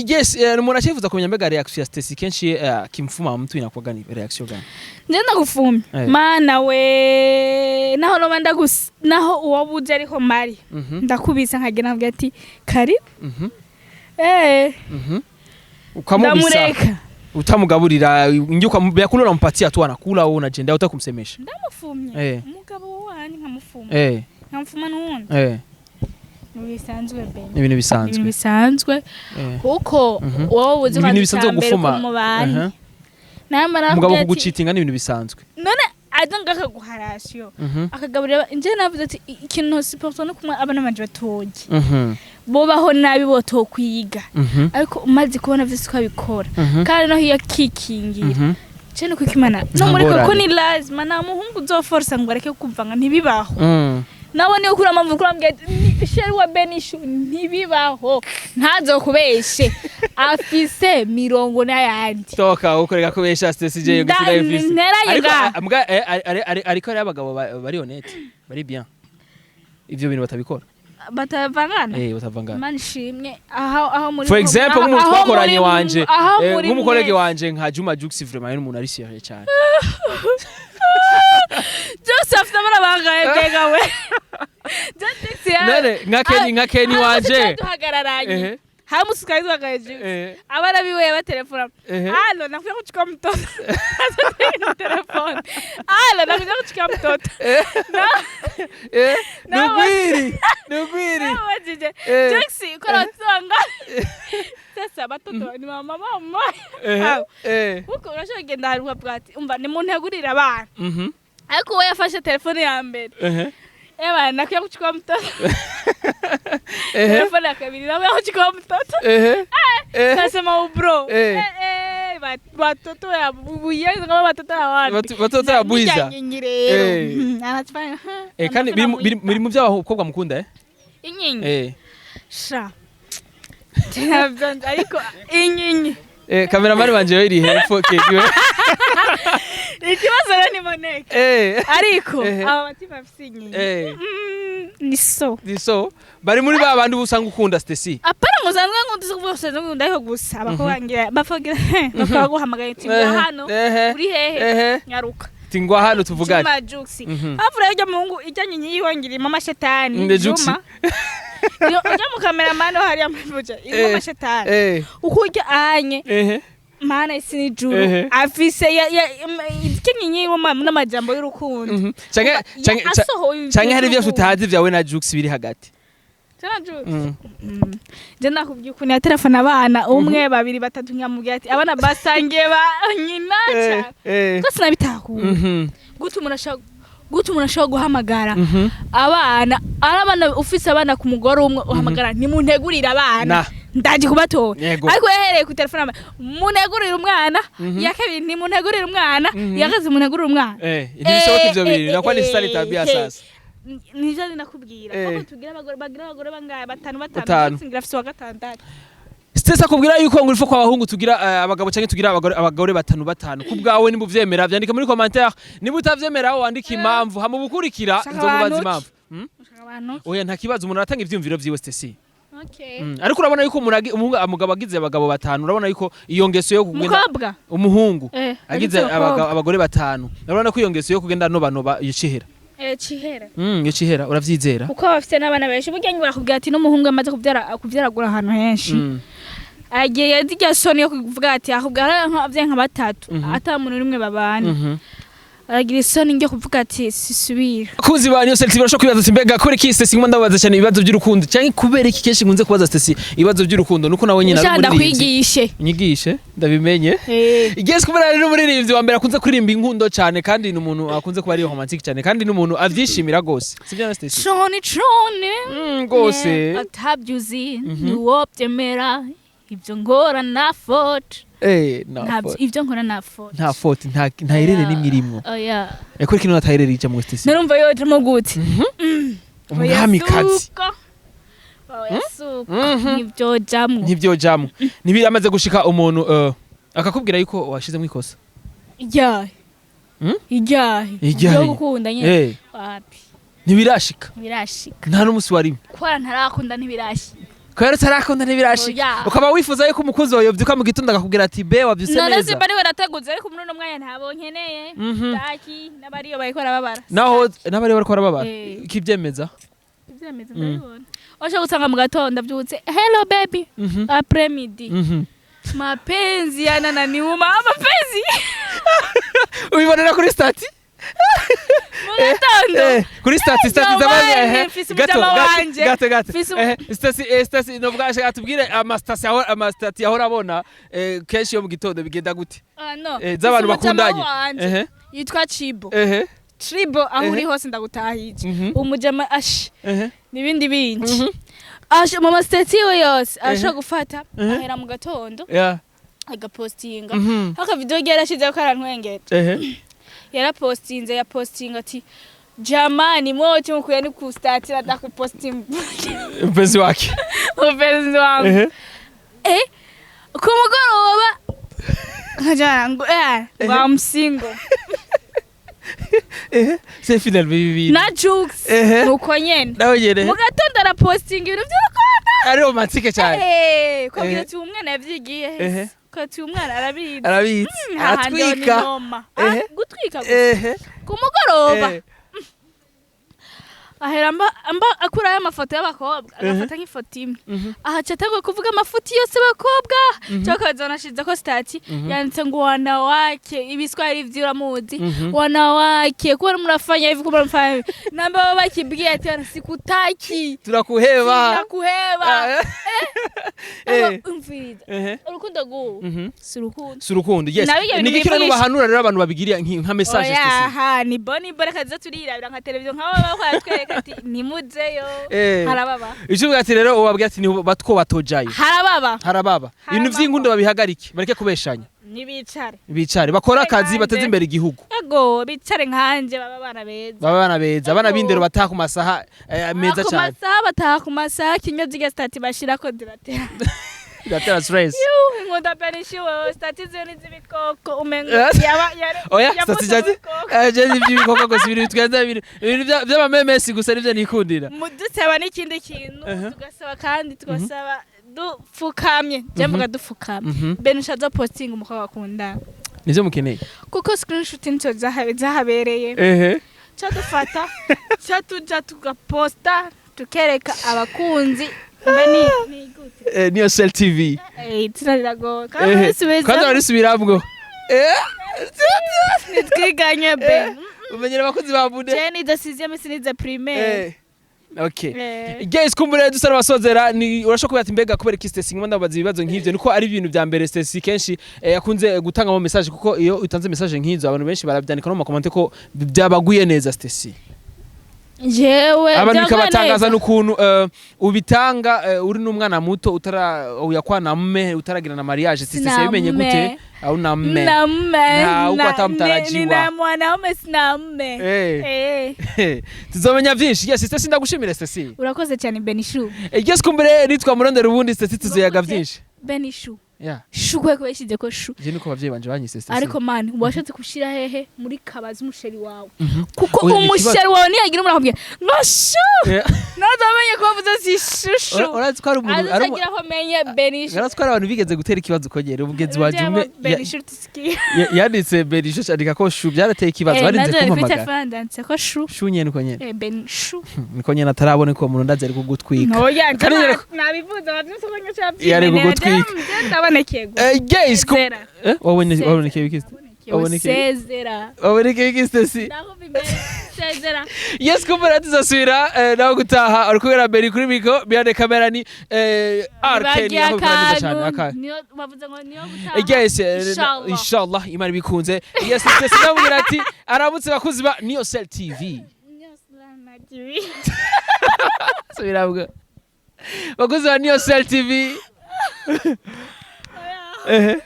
Speaker 1: Yes, umuntu achifuza kumenya mbega reaction ya Stacy kenshi kimfuma mtu inakuwa gani, reaction gani?
Speaker 2: Nje ndagufumye. Mana we, naho noba ndagus, naho uwo buze ariho mari, ndakubisa nkagenda nkavuga ati karibu.
Speaker 1: Ukamubisa.
Speaker 2: Ndamureka.
Speaker 1: Utamugaburira ngiye vyakula unampatia tu anakula, wewe unajenda utakumsemesha.
Speaker 2: Ndamufumye. Umugabo wanjye nkamufuma, nkamufuma n'uwundi. Bisanzwe be.
Speaker 1: Ni ibintu bisanzwe.
Speaker 2: Ibintu bisanzwe. Kuko wowe uzi
Speaker 1: Ni ibintu bisanzwe gufuma.
Speaker 2: Mubanye namara
Speaker 1: Umugabo
Speaker 2: kuvuga ati
Speaker 1: kugucitinga ni ibintu bisanzwe.
Speaker 2: None aza ngakaguha ration, akagaburira. Nje navuze ati ikintu siporo no kumwe abana banje batoye, bobaho nabi botokwiga, ariko umaze kubona vyose ko abikora, kandi no hiyo akikingira cene kuko Imana no muri
Speaker 1: Nta
Speaker 2: kuko
Speaker 1: ngorane.
Speaker 2: ni lazima, nta muhungu uzoforsa ngo areke kuvanga, ntibibaho. Nawe niyo ukura mpamvu kurambwira ati, "Chéri wa Benishu, ntibibaho, ntazokubeshe." Afise mirongo n'ayandi.
Speaker 1: Toka ukoreka kubesha, Stacy J, gusigaye ufise.
Speaker 2: Nteraye
Speaker 1: Ariko
Speaker 2: nga.
Speaker 1: Mbwa ariko ari abagabo bari honnête, bari bien, ivyo bintu batabikora.
Speaker 2: Batavangana.
Speaker 1: Eh, batavangana.
Speaker 2: Imana ishimwe aho muri
Speaker 1: For example, nk'umuntu
Speaker 2: aho
Speaker 1: twakoranye wanje,
Speaker 2: aho muri
Speaker 1: nk'umu collègue
Speaker 2: mwese.
Speaker 1: wanje nka Juma Jux, vraiment yari umuntu ari sérieux cyane.
Speaker 2: Byose afite abana bangahe mbega we?
Speaker 1: None nka Kenny wanje.
Speaker 2: Duhagararanye hamwe usigaye duhagaye Jux, abana biwe batelefona: "Allo, nakuja kuchukua mtoto." Telefone: "Allo, nakuja kuchukua mtoto."
Speaker 1: Nugwiri nugwiri.
Speaker 2: Nabajije Jux ko aratsanga sasa abatoto ni mama mama. Aho. Kuko urashobora kugenda ahantu ukavuga ati: "Umva, nimuntegurire abana," ariko uwo yafashe telefone ya mbere: "Eba, nakuja kuchukua mtoto." Telefone ya kabiri: "Nakuja kuchukua mtoto." Nasema ubro, watoto ya buyenzi kama watoto ya wapi?
Speaker 1: Watoto ya Bwiza.
Speaker 2: Inkingi rero. Anatufanya
Speaker 1: Kandi biri mu byo abakobwa mukunda, eh?
Speaker 2: Inkingi. Sha. Ntabyo, ariko inkingi.
Speaker 1: Cameraman wanje iri hepfo kegiwe.
Speaker 2: Ikibazo rero ni moneke. Ariko aba bati bafise inkingi. Ni so.
Speaker 1: Ni so bari muri ba bandi usanga ukunda, Stacy.
Speaker 2: Apana, ngo usanzwe ngo uzi kuvuga usanzwe ngo ariko gusa abakobwa ngira bafagira bakaba guhamagaye ati: "Ngwa hano, uri hehe? Nyaruka."
Speaker 1: Tingwa hano tuvugane.
Speaker 2: Juma Jux. Hafu rero ujya muhungu ijya nyinyi yiwe ngira irimo amashetani.
Speaker 1: Nde Jux?
Speaker 2: Juma. Iyo ujya mu cameraman hariya muri buja irimo amashetani. Uko ujya anye mana isi n'ijuru afise ikinyi yiwe n'amajambo y'urukundo.
Speaker 1: Canke
Speaker 2: Asohoye
Speaker 1: canke hari ibyo
Speaker 2: iby'urukundo.
Speaker 1: utazi vyawe na Jux biri hagati.
Speaker 2: Jana Jux. Je nakubwiye ukuntu yaterefona abana umwe, babiri, batatu, nkamubwira ati abana basangiye ba nyina cyane. Ko sinabitahura. Gute umuntu ashobora guhamagara abana, ari abana ufise abana ku mugore umwe, uhamagara: "Nimuntegurire abana,
Speaker 1: Na.
Speaker 2: ndaje kubatora." Ariko yahereye ku telefone: "Muntegurire umwana." Iya kabiri: "Nimuntegurire umwana." Iya gatatu: "Muntegurire umwana."
Speaker 1: Ntibishoboka ivyo bintu, nakuwa ni sale tabia sasa.
Speaker 2: Nivyo nakubwira koko tugira abagore, bagira abagore bangahe? Batanu, batanu.
Speaker 1: Batanu.
Speaker 2: Ngira afise wa gatandatu.
Speaker 1: Stesa akubwira yuko ngo urifo kwa abahungu tugira abagabo canke tugira abagore batanu batanu. Ku bwawe nimba uvyemera, vyandike muri commentaire. Nimba utavyemera, wandike impamvu, hama ubukurikira
Speaker 2: Shaka
Speaker 1: nzomubaza
Speaker 2: abantu
Speaker 1: impamvu.
Speaker 2: Ushaka abantu?
Speaker 1: Oya, nta kibazo, umuntu aratanga ivyiyumviro vyiwe, Stacy.
Speaker 2: Okay.
Speaker 1: Ariko urabona yuko umuntu umugabo agize abagabo batanu, urabona yuko iyo ngeso yo kugenda
Speaker 2: Umukobwa.
Speaker 1: Umuhungu agize
Speaker 2: agize abakobwa.
Speaker 1: Abagore batanu, urabona ko iyo ngeso yo kugenda nobanoba yicihera.
Speaker 2: Cihera.
Speaker 1: Yicihera, uravyizera?
Speaker 2: Kuko bafite n'abana benshi burya nyuma bakubwira ati n'umuhungu amaze kubyara kubyaragura ahantu henshi, agiye zirya soni yo kuvuga ati ahubwo ari nk'abavyeyi nka batatu ata muntu n'umwe babana, aragira isoni ryo kuvuga ati sisubira.
Speaker 1: Bakunzi ba Niyo Selfie, barashobora kwibaza ati: "Mbega kuri iki Stacy nguma ndabaza cyane ibibazo by'urukundo?" Cyangwa kubera iki kenshi nkunze kubaza Stacy ibibazo by'urukundo? Nuko nawe nyine ari
Speaker 2: Ushaka
Speaker 1: umuririmbyi.
Speaker 2: ndakwigishe.
Speaker 1: Nyigishe ndabimenye. Igeze kubera ari n'umuririmbyi wa mbere akunze kuririmba inkundo cyane, kandi ni umuntu akunze kuba ari romantique cyane, kandi ni umuntu avyishimira gose, sibyo na Stacy?
Speaker 2: Cone cone.
Speaker 1: Gose.
Speaker 2: Atabyuzi ntiwobyemera ibyo ngora na faute.
Speaker 1: No
Speaker 2: Ntabyo
Speaker 1: faute.
Speaker 2: Ibyo nkora na faute.
Speaker 1: Nta faute, nta erreur nimwe irimwo.
Speaker 2: Oya.
Speaker 1: Kuri kino nta erreur ija mu Stacy.
Speaker 2: Narumva yojemo gute?
Speaker 1: Umwamikazi.
Speaker 2: Oya suko ntibyojamwo.
Speaker 1: Ntivyojamwo, ntibiramaze gushika umuntu akakubwira yuko washizemo ikosa?
Speaker 2: Ijyahe? Ijyahe?
Speaker 1: Ijyahe.
Speaker 2: Byo gukunda nyine? Wapi.
Speaker 1: Ntibirashika?
Speaker 2: Ntibirashika.
Speaker 1: Nta n'umunsi warimo?
Speaker 2: Kubera ntarakunda ntibirashika.
Speaker 1: Kubera utarakunda ntibirashika?
Speaker 2: Oya.
Speaker 1: Ukaba wifuza yuko umukunzi wawe yobyuka mu gitondo akakubwira ati: "Be, wabyutse
Speaker 2: None
Speaker 1: neza."
Speaker 2: simba ariwe nateguze, ariko muri uno mwanya ntabo nkeneye. Taki n'abariyo bariko barababara.
Speaker 1: Naho n'abari bariko barababara? Kibyemeza.
Speaker 2: Ivyemeza ndabibona, washa gusanga mu gatondo avyutse: "Hello baby." Après midi: "Mapenzi yanananiuma, mapenzi."
Speaker 1: Ubibonera kuri statut?
Speaker 2: Mu gatondo.
Speaker 1: Kuri statut
Speaker 2: Jamani,
Speaker 1: z'abanye
Speaker 2: mfise
Speaker 1: gato
Speaker 2: umujama
Speaker 1: gato
Speaker 2: wanje.
Speaker 1: gato gato. Stacy novuga ashaka atubwire ama statut aho ama statut ahora abona kenshi yo mu gitondo bigenda gute?
Speaker 2: Ah, no.
Speaker 1: Z'abantu
Speaker 2: Mfise umujama
Speaker 1: bakundanye.
Speaker 2: wanje yitwa Chibo. Chibo, aho uri hose ndagutahije. Umujama ash n'ibindi bindi ash mu ma statut yiwe yose ashobora gufata ahera mu gatondo agapostinga haka video yarashizeho karantwengera. Yarapostinze, yapostinga ati: "Jamani, mwote mkuya ni kustatira da kuposting
Speaker 1: Mpenzi wake.
Speaker 2: mpenzi wangu." Ku mugoroba nkajana ngo ngo I'm single.
Speaker 1: C'est final bibi.
Speaker 2: Na Jux nuko nyene.
Speaker 1: Nawe nyene.
Speaker 2: Mu gatondo arapostinga ibintu by'urukundo.
Speaker 1: Ari romantique cyane.
Speaker 2: Kwabwira ati uyu mwana yavyigiye he? Ko ati uyu mwana arabizi.
Speaker 1: Arabizi.
Speaker 2: Hahandi ho ni
Speaker 1: Aratwika.
Speaker 2: noma. Ah, gutwika gusa. Ku mugoroba ahera mba akurayo amafoto y'abakobwa, agafata nk'ifoto imwe, ahaca atanguye kuvuga amafuti yose y'abakobwa, cyangwa akazanashiza ko statut yanditse ngo "Wanawake", ibiswahili vy'uramuzi, "Wanawake, kuba mnafanya hivi, kuba mnafanya hivi", namba baba bakibwiye ati "Bana, sikutaki."
Speaker 1: Turakuheba.
Speaker 2: Sinakuheba. Umviriza, urukundo rw'ubu si urukundo.
Speaker 1: Si urukundo, yes.
Speaker 2: Nabirya bintu
Speaker 1: Ni igiki rero
Speaker 2: bivugisha.
Speaker 1: bahanura rero abantu babigiriye nka message,
Speaker 2: Oya,
Speaker 1: Stacy?
Speaker 2: ha, ni boni boni kaza turirabira nka televiziyo, nk'abo baba baratwereka ati nimuzeyo. Harababa.
Speaker 1: Icyo uvuga ati rero ubabwira ati ni batwo batojayo.
Speaker 2: Harababa.
Speaker 1: Harababa ibintu
Speaker 2: Harababa.
Speaker 1: vy'inkundo, babihagarike, bareke kubeshanya.
Speaker 2: Nibicare.
Speaker 1: Bicare bakore akazi, bateze imbere igihugu.
Speaker 2: Ego, bicare nkanje, baba abana beza.
Speaker 1: Baba abana beza, abana
Speaker 2: Ego.
Speaker 1: b'indero, bataha ku masaha meza
Speaker 2: Ku
Speaker 1: cyane.
Speaker 2: masaha, bataha ku masaha. Kinyo ziga statut bashirako ziratera
Speaker 1: Biratera stress.
Speaker 2: Yuh, inkunda penishiwe statut ziyo ni z'ibikoko umengo yaba
Speaker 1: Oya.
Speaker 2: yavutse
Speaker 1: Statut
Speaker 2: mu
Speaker 1: jaje
Speaker 2: bikoko.
Speaker 1: Je iby'ibikoko gusa, ibintu bitwenza, ibintu by'amamemesi gusa nivyo nikundira.
Speaker 2: Dusaba n'ikindi kintu, tugasaba kandi tugasaba dupfukamye, je mvuga dupfukamye, Benisha azo posting umukobwa akundana,
Speaker 1: Nivyo mukeneye.
Speaker 2: kuko screenshot nico zahabereye. Ca dufata, ca tuja tugaposta, tukereka abakunzi mbe ni gute.
Speaker 1: Niyo Cell TV.
Speaker 2: Izina riragoye kandi urisubiza.
Speaker 1: Kandi urarisubiramwo.
Speaker 2: Nitwiganye be.
Speaker 1: Umenyera abakozi ba bude.
Speaker 2: Je nize sixième, sinize primaire.
Speaker 1: Okay. Guys, kumbure dusa n'abasozera, ni urashobora kuba ati mbega kubera iki Stacy ngoma ndabaza ibibazo nk'ivyo? Niko ari ibintu vya mbere Stacy kenshi yakunze gutangamo message, kuko iyo utanze message nk'izo abantu benshi barabyandika no mu makomante ko byabaguye neza, Stacy.
Speaker 2: Jewe
Speaker 1: Abantu
Speaker 2: byaguye
Speaker 1: bikabatangaza
Speaker 2: neza.
Speaker 1: n'ukuntu ubitanga, uri n'umwana muto, utara uyakwana mme, utaragira na mariage. Stacy
Speaker 2: Sina
Speaker 1: yabimenye
Speaker 2: mme.
Speaker 1: gute au na mme?
Speaker 2: Na mme.
Speaker 1: Na, huko hata mtarajiwa.
Speaker 2: Nina mwanaume, sina mme.
Speaker 1: Tuzomenya vyinshi. Yes, Stacy, ndagushimire, Stacy.
Speaker 2: Urakoze cyane, Benishu.
Speaker 1: Yes, kumbure nitwa murondera ubundi Stacy tuzoyaga
Speaker 2: Gute?
Speaker 1: vyinshi.
Speaker 2: Benishu.
Speaker 1: Yeah.
Speaker 2: Shu kweko yashyize ko shu.
Speaker 1: Je niko abavyeyi banje banyise Stacy.
Speaker 2: Ariko man, washatse kushira hehe muri kabazi umusheri wawe, kuko
Speaker 1: Oya, ni ikibazo.
Speaker 2: umusheri wawe niyagira umuntu akubwira ngo shu,
Speaker 1: Yeah.
Speaker 2: ntazamenye ko wavuze si shushu.
Speaker 1: Urazi ko ari umuntu ari
Speaker 2: Azagira aho menye Benishu.
Speaker 1: Urazi ko ari abantu bigeze gutera ikibazo kongera umugenzi wanje umwe
Speaker 2: Benishu tusikiye.
Speaker 1: Yanditse Benisho andika ko shu, byarateye ikibazo, barinze
Speaker 2: Kuri
Speaker 1: kumpamagara.
Speaker 2: telefone ndanditse ko shu.
Speaker 1: Shu nyene, uko nyene.
Speaker 2: Benishu.
Speaker 1: Niko nyene, atarabona ko uwo muntu ndazi ari kugutwika.
Speaker 2: Oya.
Speaker 1: Kandi
Speaker 2: Nabivuze bavyutse ko nyoca.
Speaker 1: Yari kugutwika.
Speaker 2: Ndabonekerwa.
Speaker 1: Guys,
Speaker 2: Sezera.
Speaker 1: Wabonye
Speaker 2: Sezera.
Speaker 1: wabonekeye iki? Wabonekeye.
Speaker 2: Sezera.
Speaker 1: Wabonekeye iki, Stacy?
Speaker 2: Ndakumva imbere, sezera.
Speaker 1: Yes, kumbura tuzasubira nawe gutaha. Uri kubera Beri kuri micro, behind camera ni RK.
Speaker 2: Bagiye
Speaker 1: Aho bikora neza cyane.
Speaker 2: akantu
Speaker 1: Akahe?
Speaker 2: niyo bavuze ngo niyo gutaha.
Speaker 1: Yes,
Speaker 2: Inshallah.
Speaker 1: Inshallah, Imana ibikunze. Yes, Stacy ndamubwira ati aramutse bakuzi ba Niyo Cell TV.
Speaker 2: Niyo Slam TV.
Speaker 1: Subirabwo bakuzi ba Niyo Cell TV. Ehe.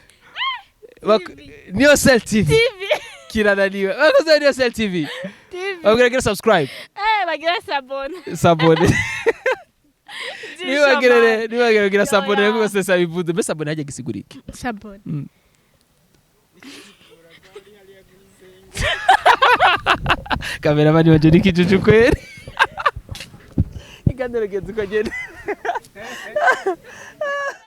Speaker 1: Niyo Cell TV.
Speaker 2: TV.
Speaker 1: Kirananiwe. Bakuzi ba Niyo Cell TV.
Speaker 2: TV.
Speaker 1: Babwira gira subscribe.
Speaker 2: Bagira s'abonner.
Speaker 1: S'abonner. Nibagire kugira s'abonner
Speaker 2: Yoya.
Speaker 1: kuko sasa bivuze mbese s'abonner hajya gisigura iki?
Speaker 2: S'abonner.
Speaker 1: Kameramani wanje ni kijuju kweli. Iganiro genzi uko agenda.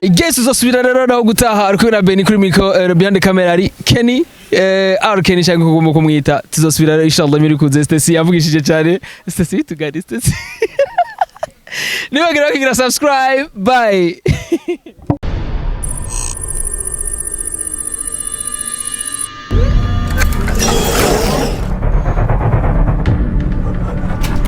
Speaker 1: Guys, uzosubira rero naho gutaha. Ari kumwe na Benny kuri micro, behind camera ari Kenny, R Kenny cyangwa uko kumwita. Tuzosubira rero inshallah muri kuze. Stacy yavugishije cyane. Stacy tugari Stacy. Nibagira kugira subscribe. Bye.